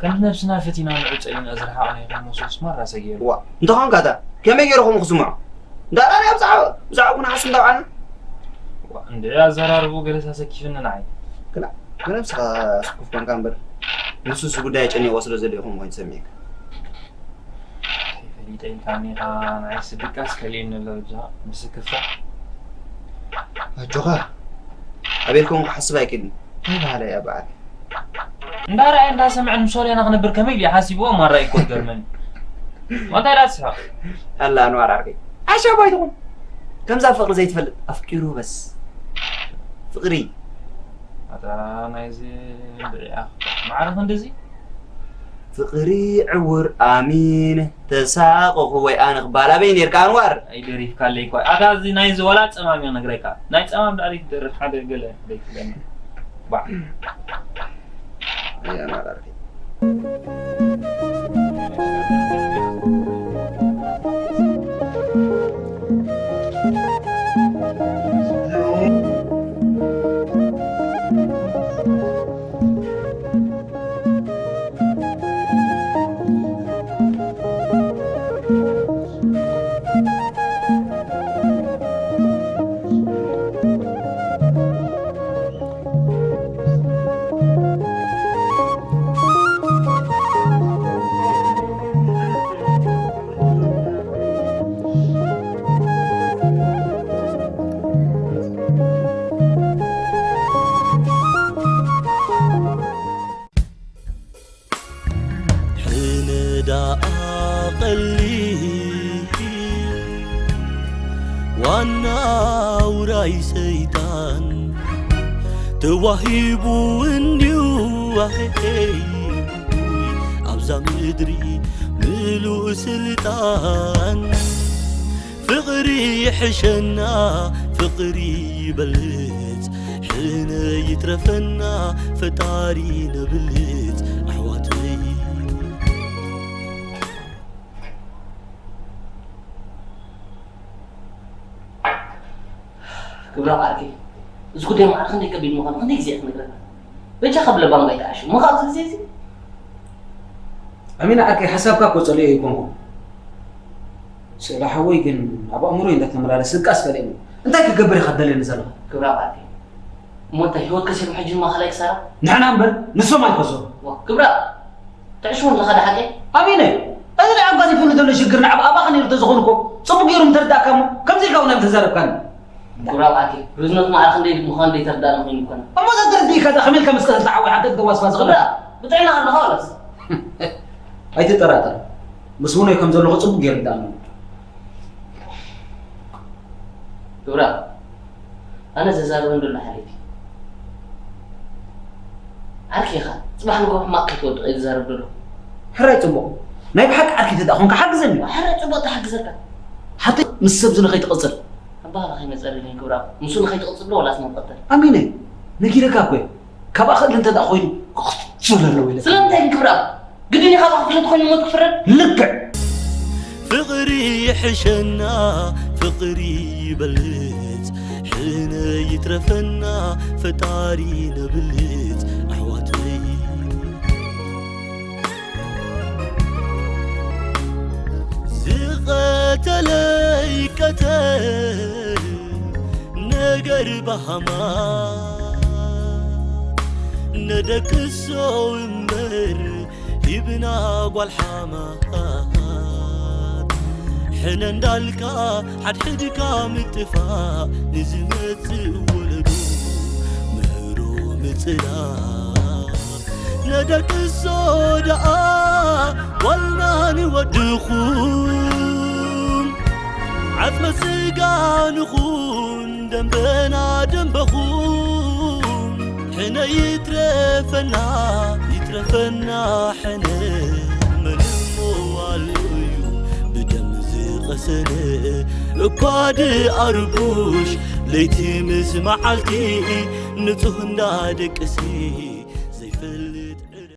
ከምቲ ነብስና ፈቲና ንዑ ጸሊና ዝረሓቕናዮ ከይመስሎስ ማራ ሰጊሩ። ዋ፣ እንተኾንካ እታ ከመይ ገይሩ ከምኡ ክስምዖ? እንዳ ዳርያ ብዛዕባ፣ ብዛዕባኡ ንሓስብ እንዳ ወዓና? ዋ፣ እንድዒ ኣዘራርብኡ ገለስ ኣሰኪፍኒ ንዓይ። ክላ፣ ብነብስኻ ስኩፍ ኮንካ እምበር፣ ንሱስ ጉዳይ ኣጨኒቕዎ ስለ ዘሎ እዩ ከምኡ ኮይኑ ዝሰሚዕካ። ፈሊጠ ኢልካኒ ኢኻ፣ ንዓይስ ድቃስ ከሊእኒ ኣሎ፣ በጃኻ፣ ምስክፋ። ኣጆኻ፣ ኣቤል ከምኡ ክሓስብ ኣይክእልን። እንታይ በሃላይ እያ በዓል? እንዳረኣየ እንዳሰምዐ ምስ ሶልያና ክነብር ከመይ ኢሉ ሓሲብዎ? ማራ እኮ ዝገርመኒ። እንታይ ኢላ ትስሕቕ? ኣላ ኣንዋር ዓርከይ፣ ዓሻ ባይ ትኹን። ከምዛ ፍቕሪ ዘይትፈልጥ ኣፍቂሩ በስ። ፍቕሪ። ኣታ ናይዚ እንድዒ ኣኽ-፣ ማዕረ ክንድዚ? ፍቕሪ ዕውር ኣሚን ተሳቐኹ ወይ ኣነ ክባል ኣበይ ኔርካ ኣንዋር? ኣይደሪፍካለይ እኳ። ኣታ እዚ ናይዚ ወላ ጸማም እየ ነግረካ። ናይ ጸማም ዳኣ ዘይትደርፍ ሓደ ገለ ዘይትብለኒ። ባዕ። ኣያ ኣንዋር ዓርከይ። ሕነ ደኣ ቀሊል ዋና ውራይ ሰይጣን ተዋሂቡ እንድዩ፣ ኣሄይ፣ ኣብዛ ምድሪ ምሉእ ስልጣን። ፍቕሪ ይሕሸና፣ ፍቕሪ ይበልጽ፣ ሕነ ይትረፈና፣ ፈጣሪ ነብልጽ ኣሕዋተይ። ክብራ ዓርከይ፣ እዚ ጉዳይ ማዕረ ክንደይ ከቢድ ምዃኑ ክንደይ ግዜ እየ ክነግረካ? በጃኻ ብለባም ኣይትዓሹ። እሞ ካብዚ ግዜ እዚ ኣሚን ዓርከይ፣ ሓሳብካ እኮ ጸሊኦ ኣይኮንኩን። ስእለ ሓወይ ግን ኣብ ኣእምሮይ እንዳተመላለስ ድቃስ ከሊእኒ። እንታይ ክገብር ኢኻ ትደልየኒ ዘለኻ? ክብራ ዓርከይ፣ እሞ እንታይ ህይወት ከሲርኩም ሕጂ ማእኸላይ ክሳራ? ንሕና እምበር ንሶም ኣይከሰሩ። ዋ፣ ክብራ፣ ትዕሽው ኣለኻ ዶ ሓቀይ? ኣሚነ፣ እዚ ናይ ኣጓዚፉኒ ዘሎ ሽግር ንዓብ ኣባኻ ነይሩ ተዝኾን እኮ ጽቡቅ ገይሩ ምተረዳእካ እሞ ከምዚ ኢልካ እውን ኣይምተዛረብካኒ። ክብራ ዓርከይ፣ ርዝነት ማዕረ ክንደይ ምዃኑ ዘይተረዳእና ኮይኑ እኮ። እሞ እዛ ተረዲእካ ዳ ከመይ ኢልካ ምስ ቀተልካ ሓወይ ሓንቲ ክተዋስባ ዝኽእል? ክብራ፣ ብጥዕና ኣለኻ ዋላስ? ኣይትጠራጠር። ምስ ውነይ ከም ዘለኹ ጽቡቅ ገይሩ ይርዳእኒ። ክብራ፣ ኣነ ዘዛርበን ዘሎ ሓልየት እዩ። ዓርከይ ኢኻ፣ ጽባሕ ንግሆ ሕማቕ ከይትወድቕ እየ ዝዛረብ ዘለኹ። ሕራይ ጽቡቕ። ናይ ብሓቂ ዓርከይ እንተ ደኣ ኾንካ ሓግዘኒ። ሕራይ ጽቡቕ ተሓግዘካ። ሓንቲ ምስ ሰብ እዚ ንኸይትቕጽል። ኣባህላ ከይመጸለለይ ክብራ፣ ምስኡ ንኸይትቕጽል ዶ ዋላስ ንኽቐተል? ኣሚነ፣ ነጊረካ እኮ እየ። ካብ ኣኽእል እንተ ደኣ ኮይኑ ክቕጽል ኣለዎ ኢለ። ስለምንታይ ግን ክብራ? ግድን እዩ ካብኣ ክፍለጥ ኮይኑ ሞት ክፍረድ? ልክዕ። ፍቕሪ ይሕሸና፣ ፍቕሪ ይበልጽ፣ ሕነ ይትረፈና፣ ፈጣሪ ነብልጽ ኣሕዋተይ። ቀተለይ ቀተል ነገር ባሃማ ነደቅሶ እምበር ሂብና ጓል ሓማት ሕነ እንዳልካ ሓድሕድካ ምጥፋእ ንዝመጽእ ወለዶ ምህሮ ምጽላ ነደቅሶ ደኣ ጓልና ንወድኹም ዓጽመ ስጋ ንኹን ደንበና ደንበኹም ሕነ ይትረፈና ይትረፈና ሕነ መልሞ ኣሎ እዩ ብደም ዝቐሰነ እኳ ድኣርቡሽ ለይቲ ምስ መዓልቲ ንጹህ እንዳደቅሲ ዘይፈልጥ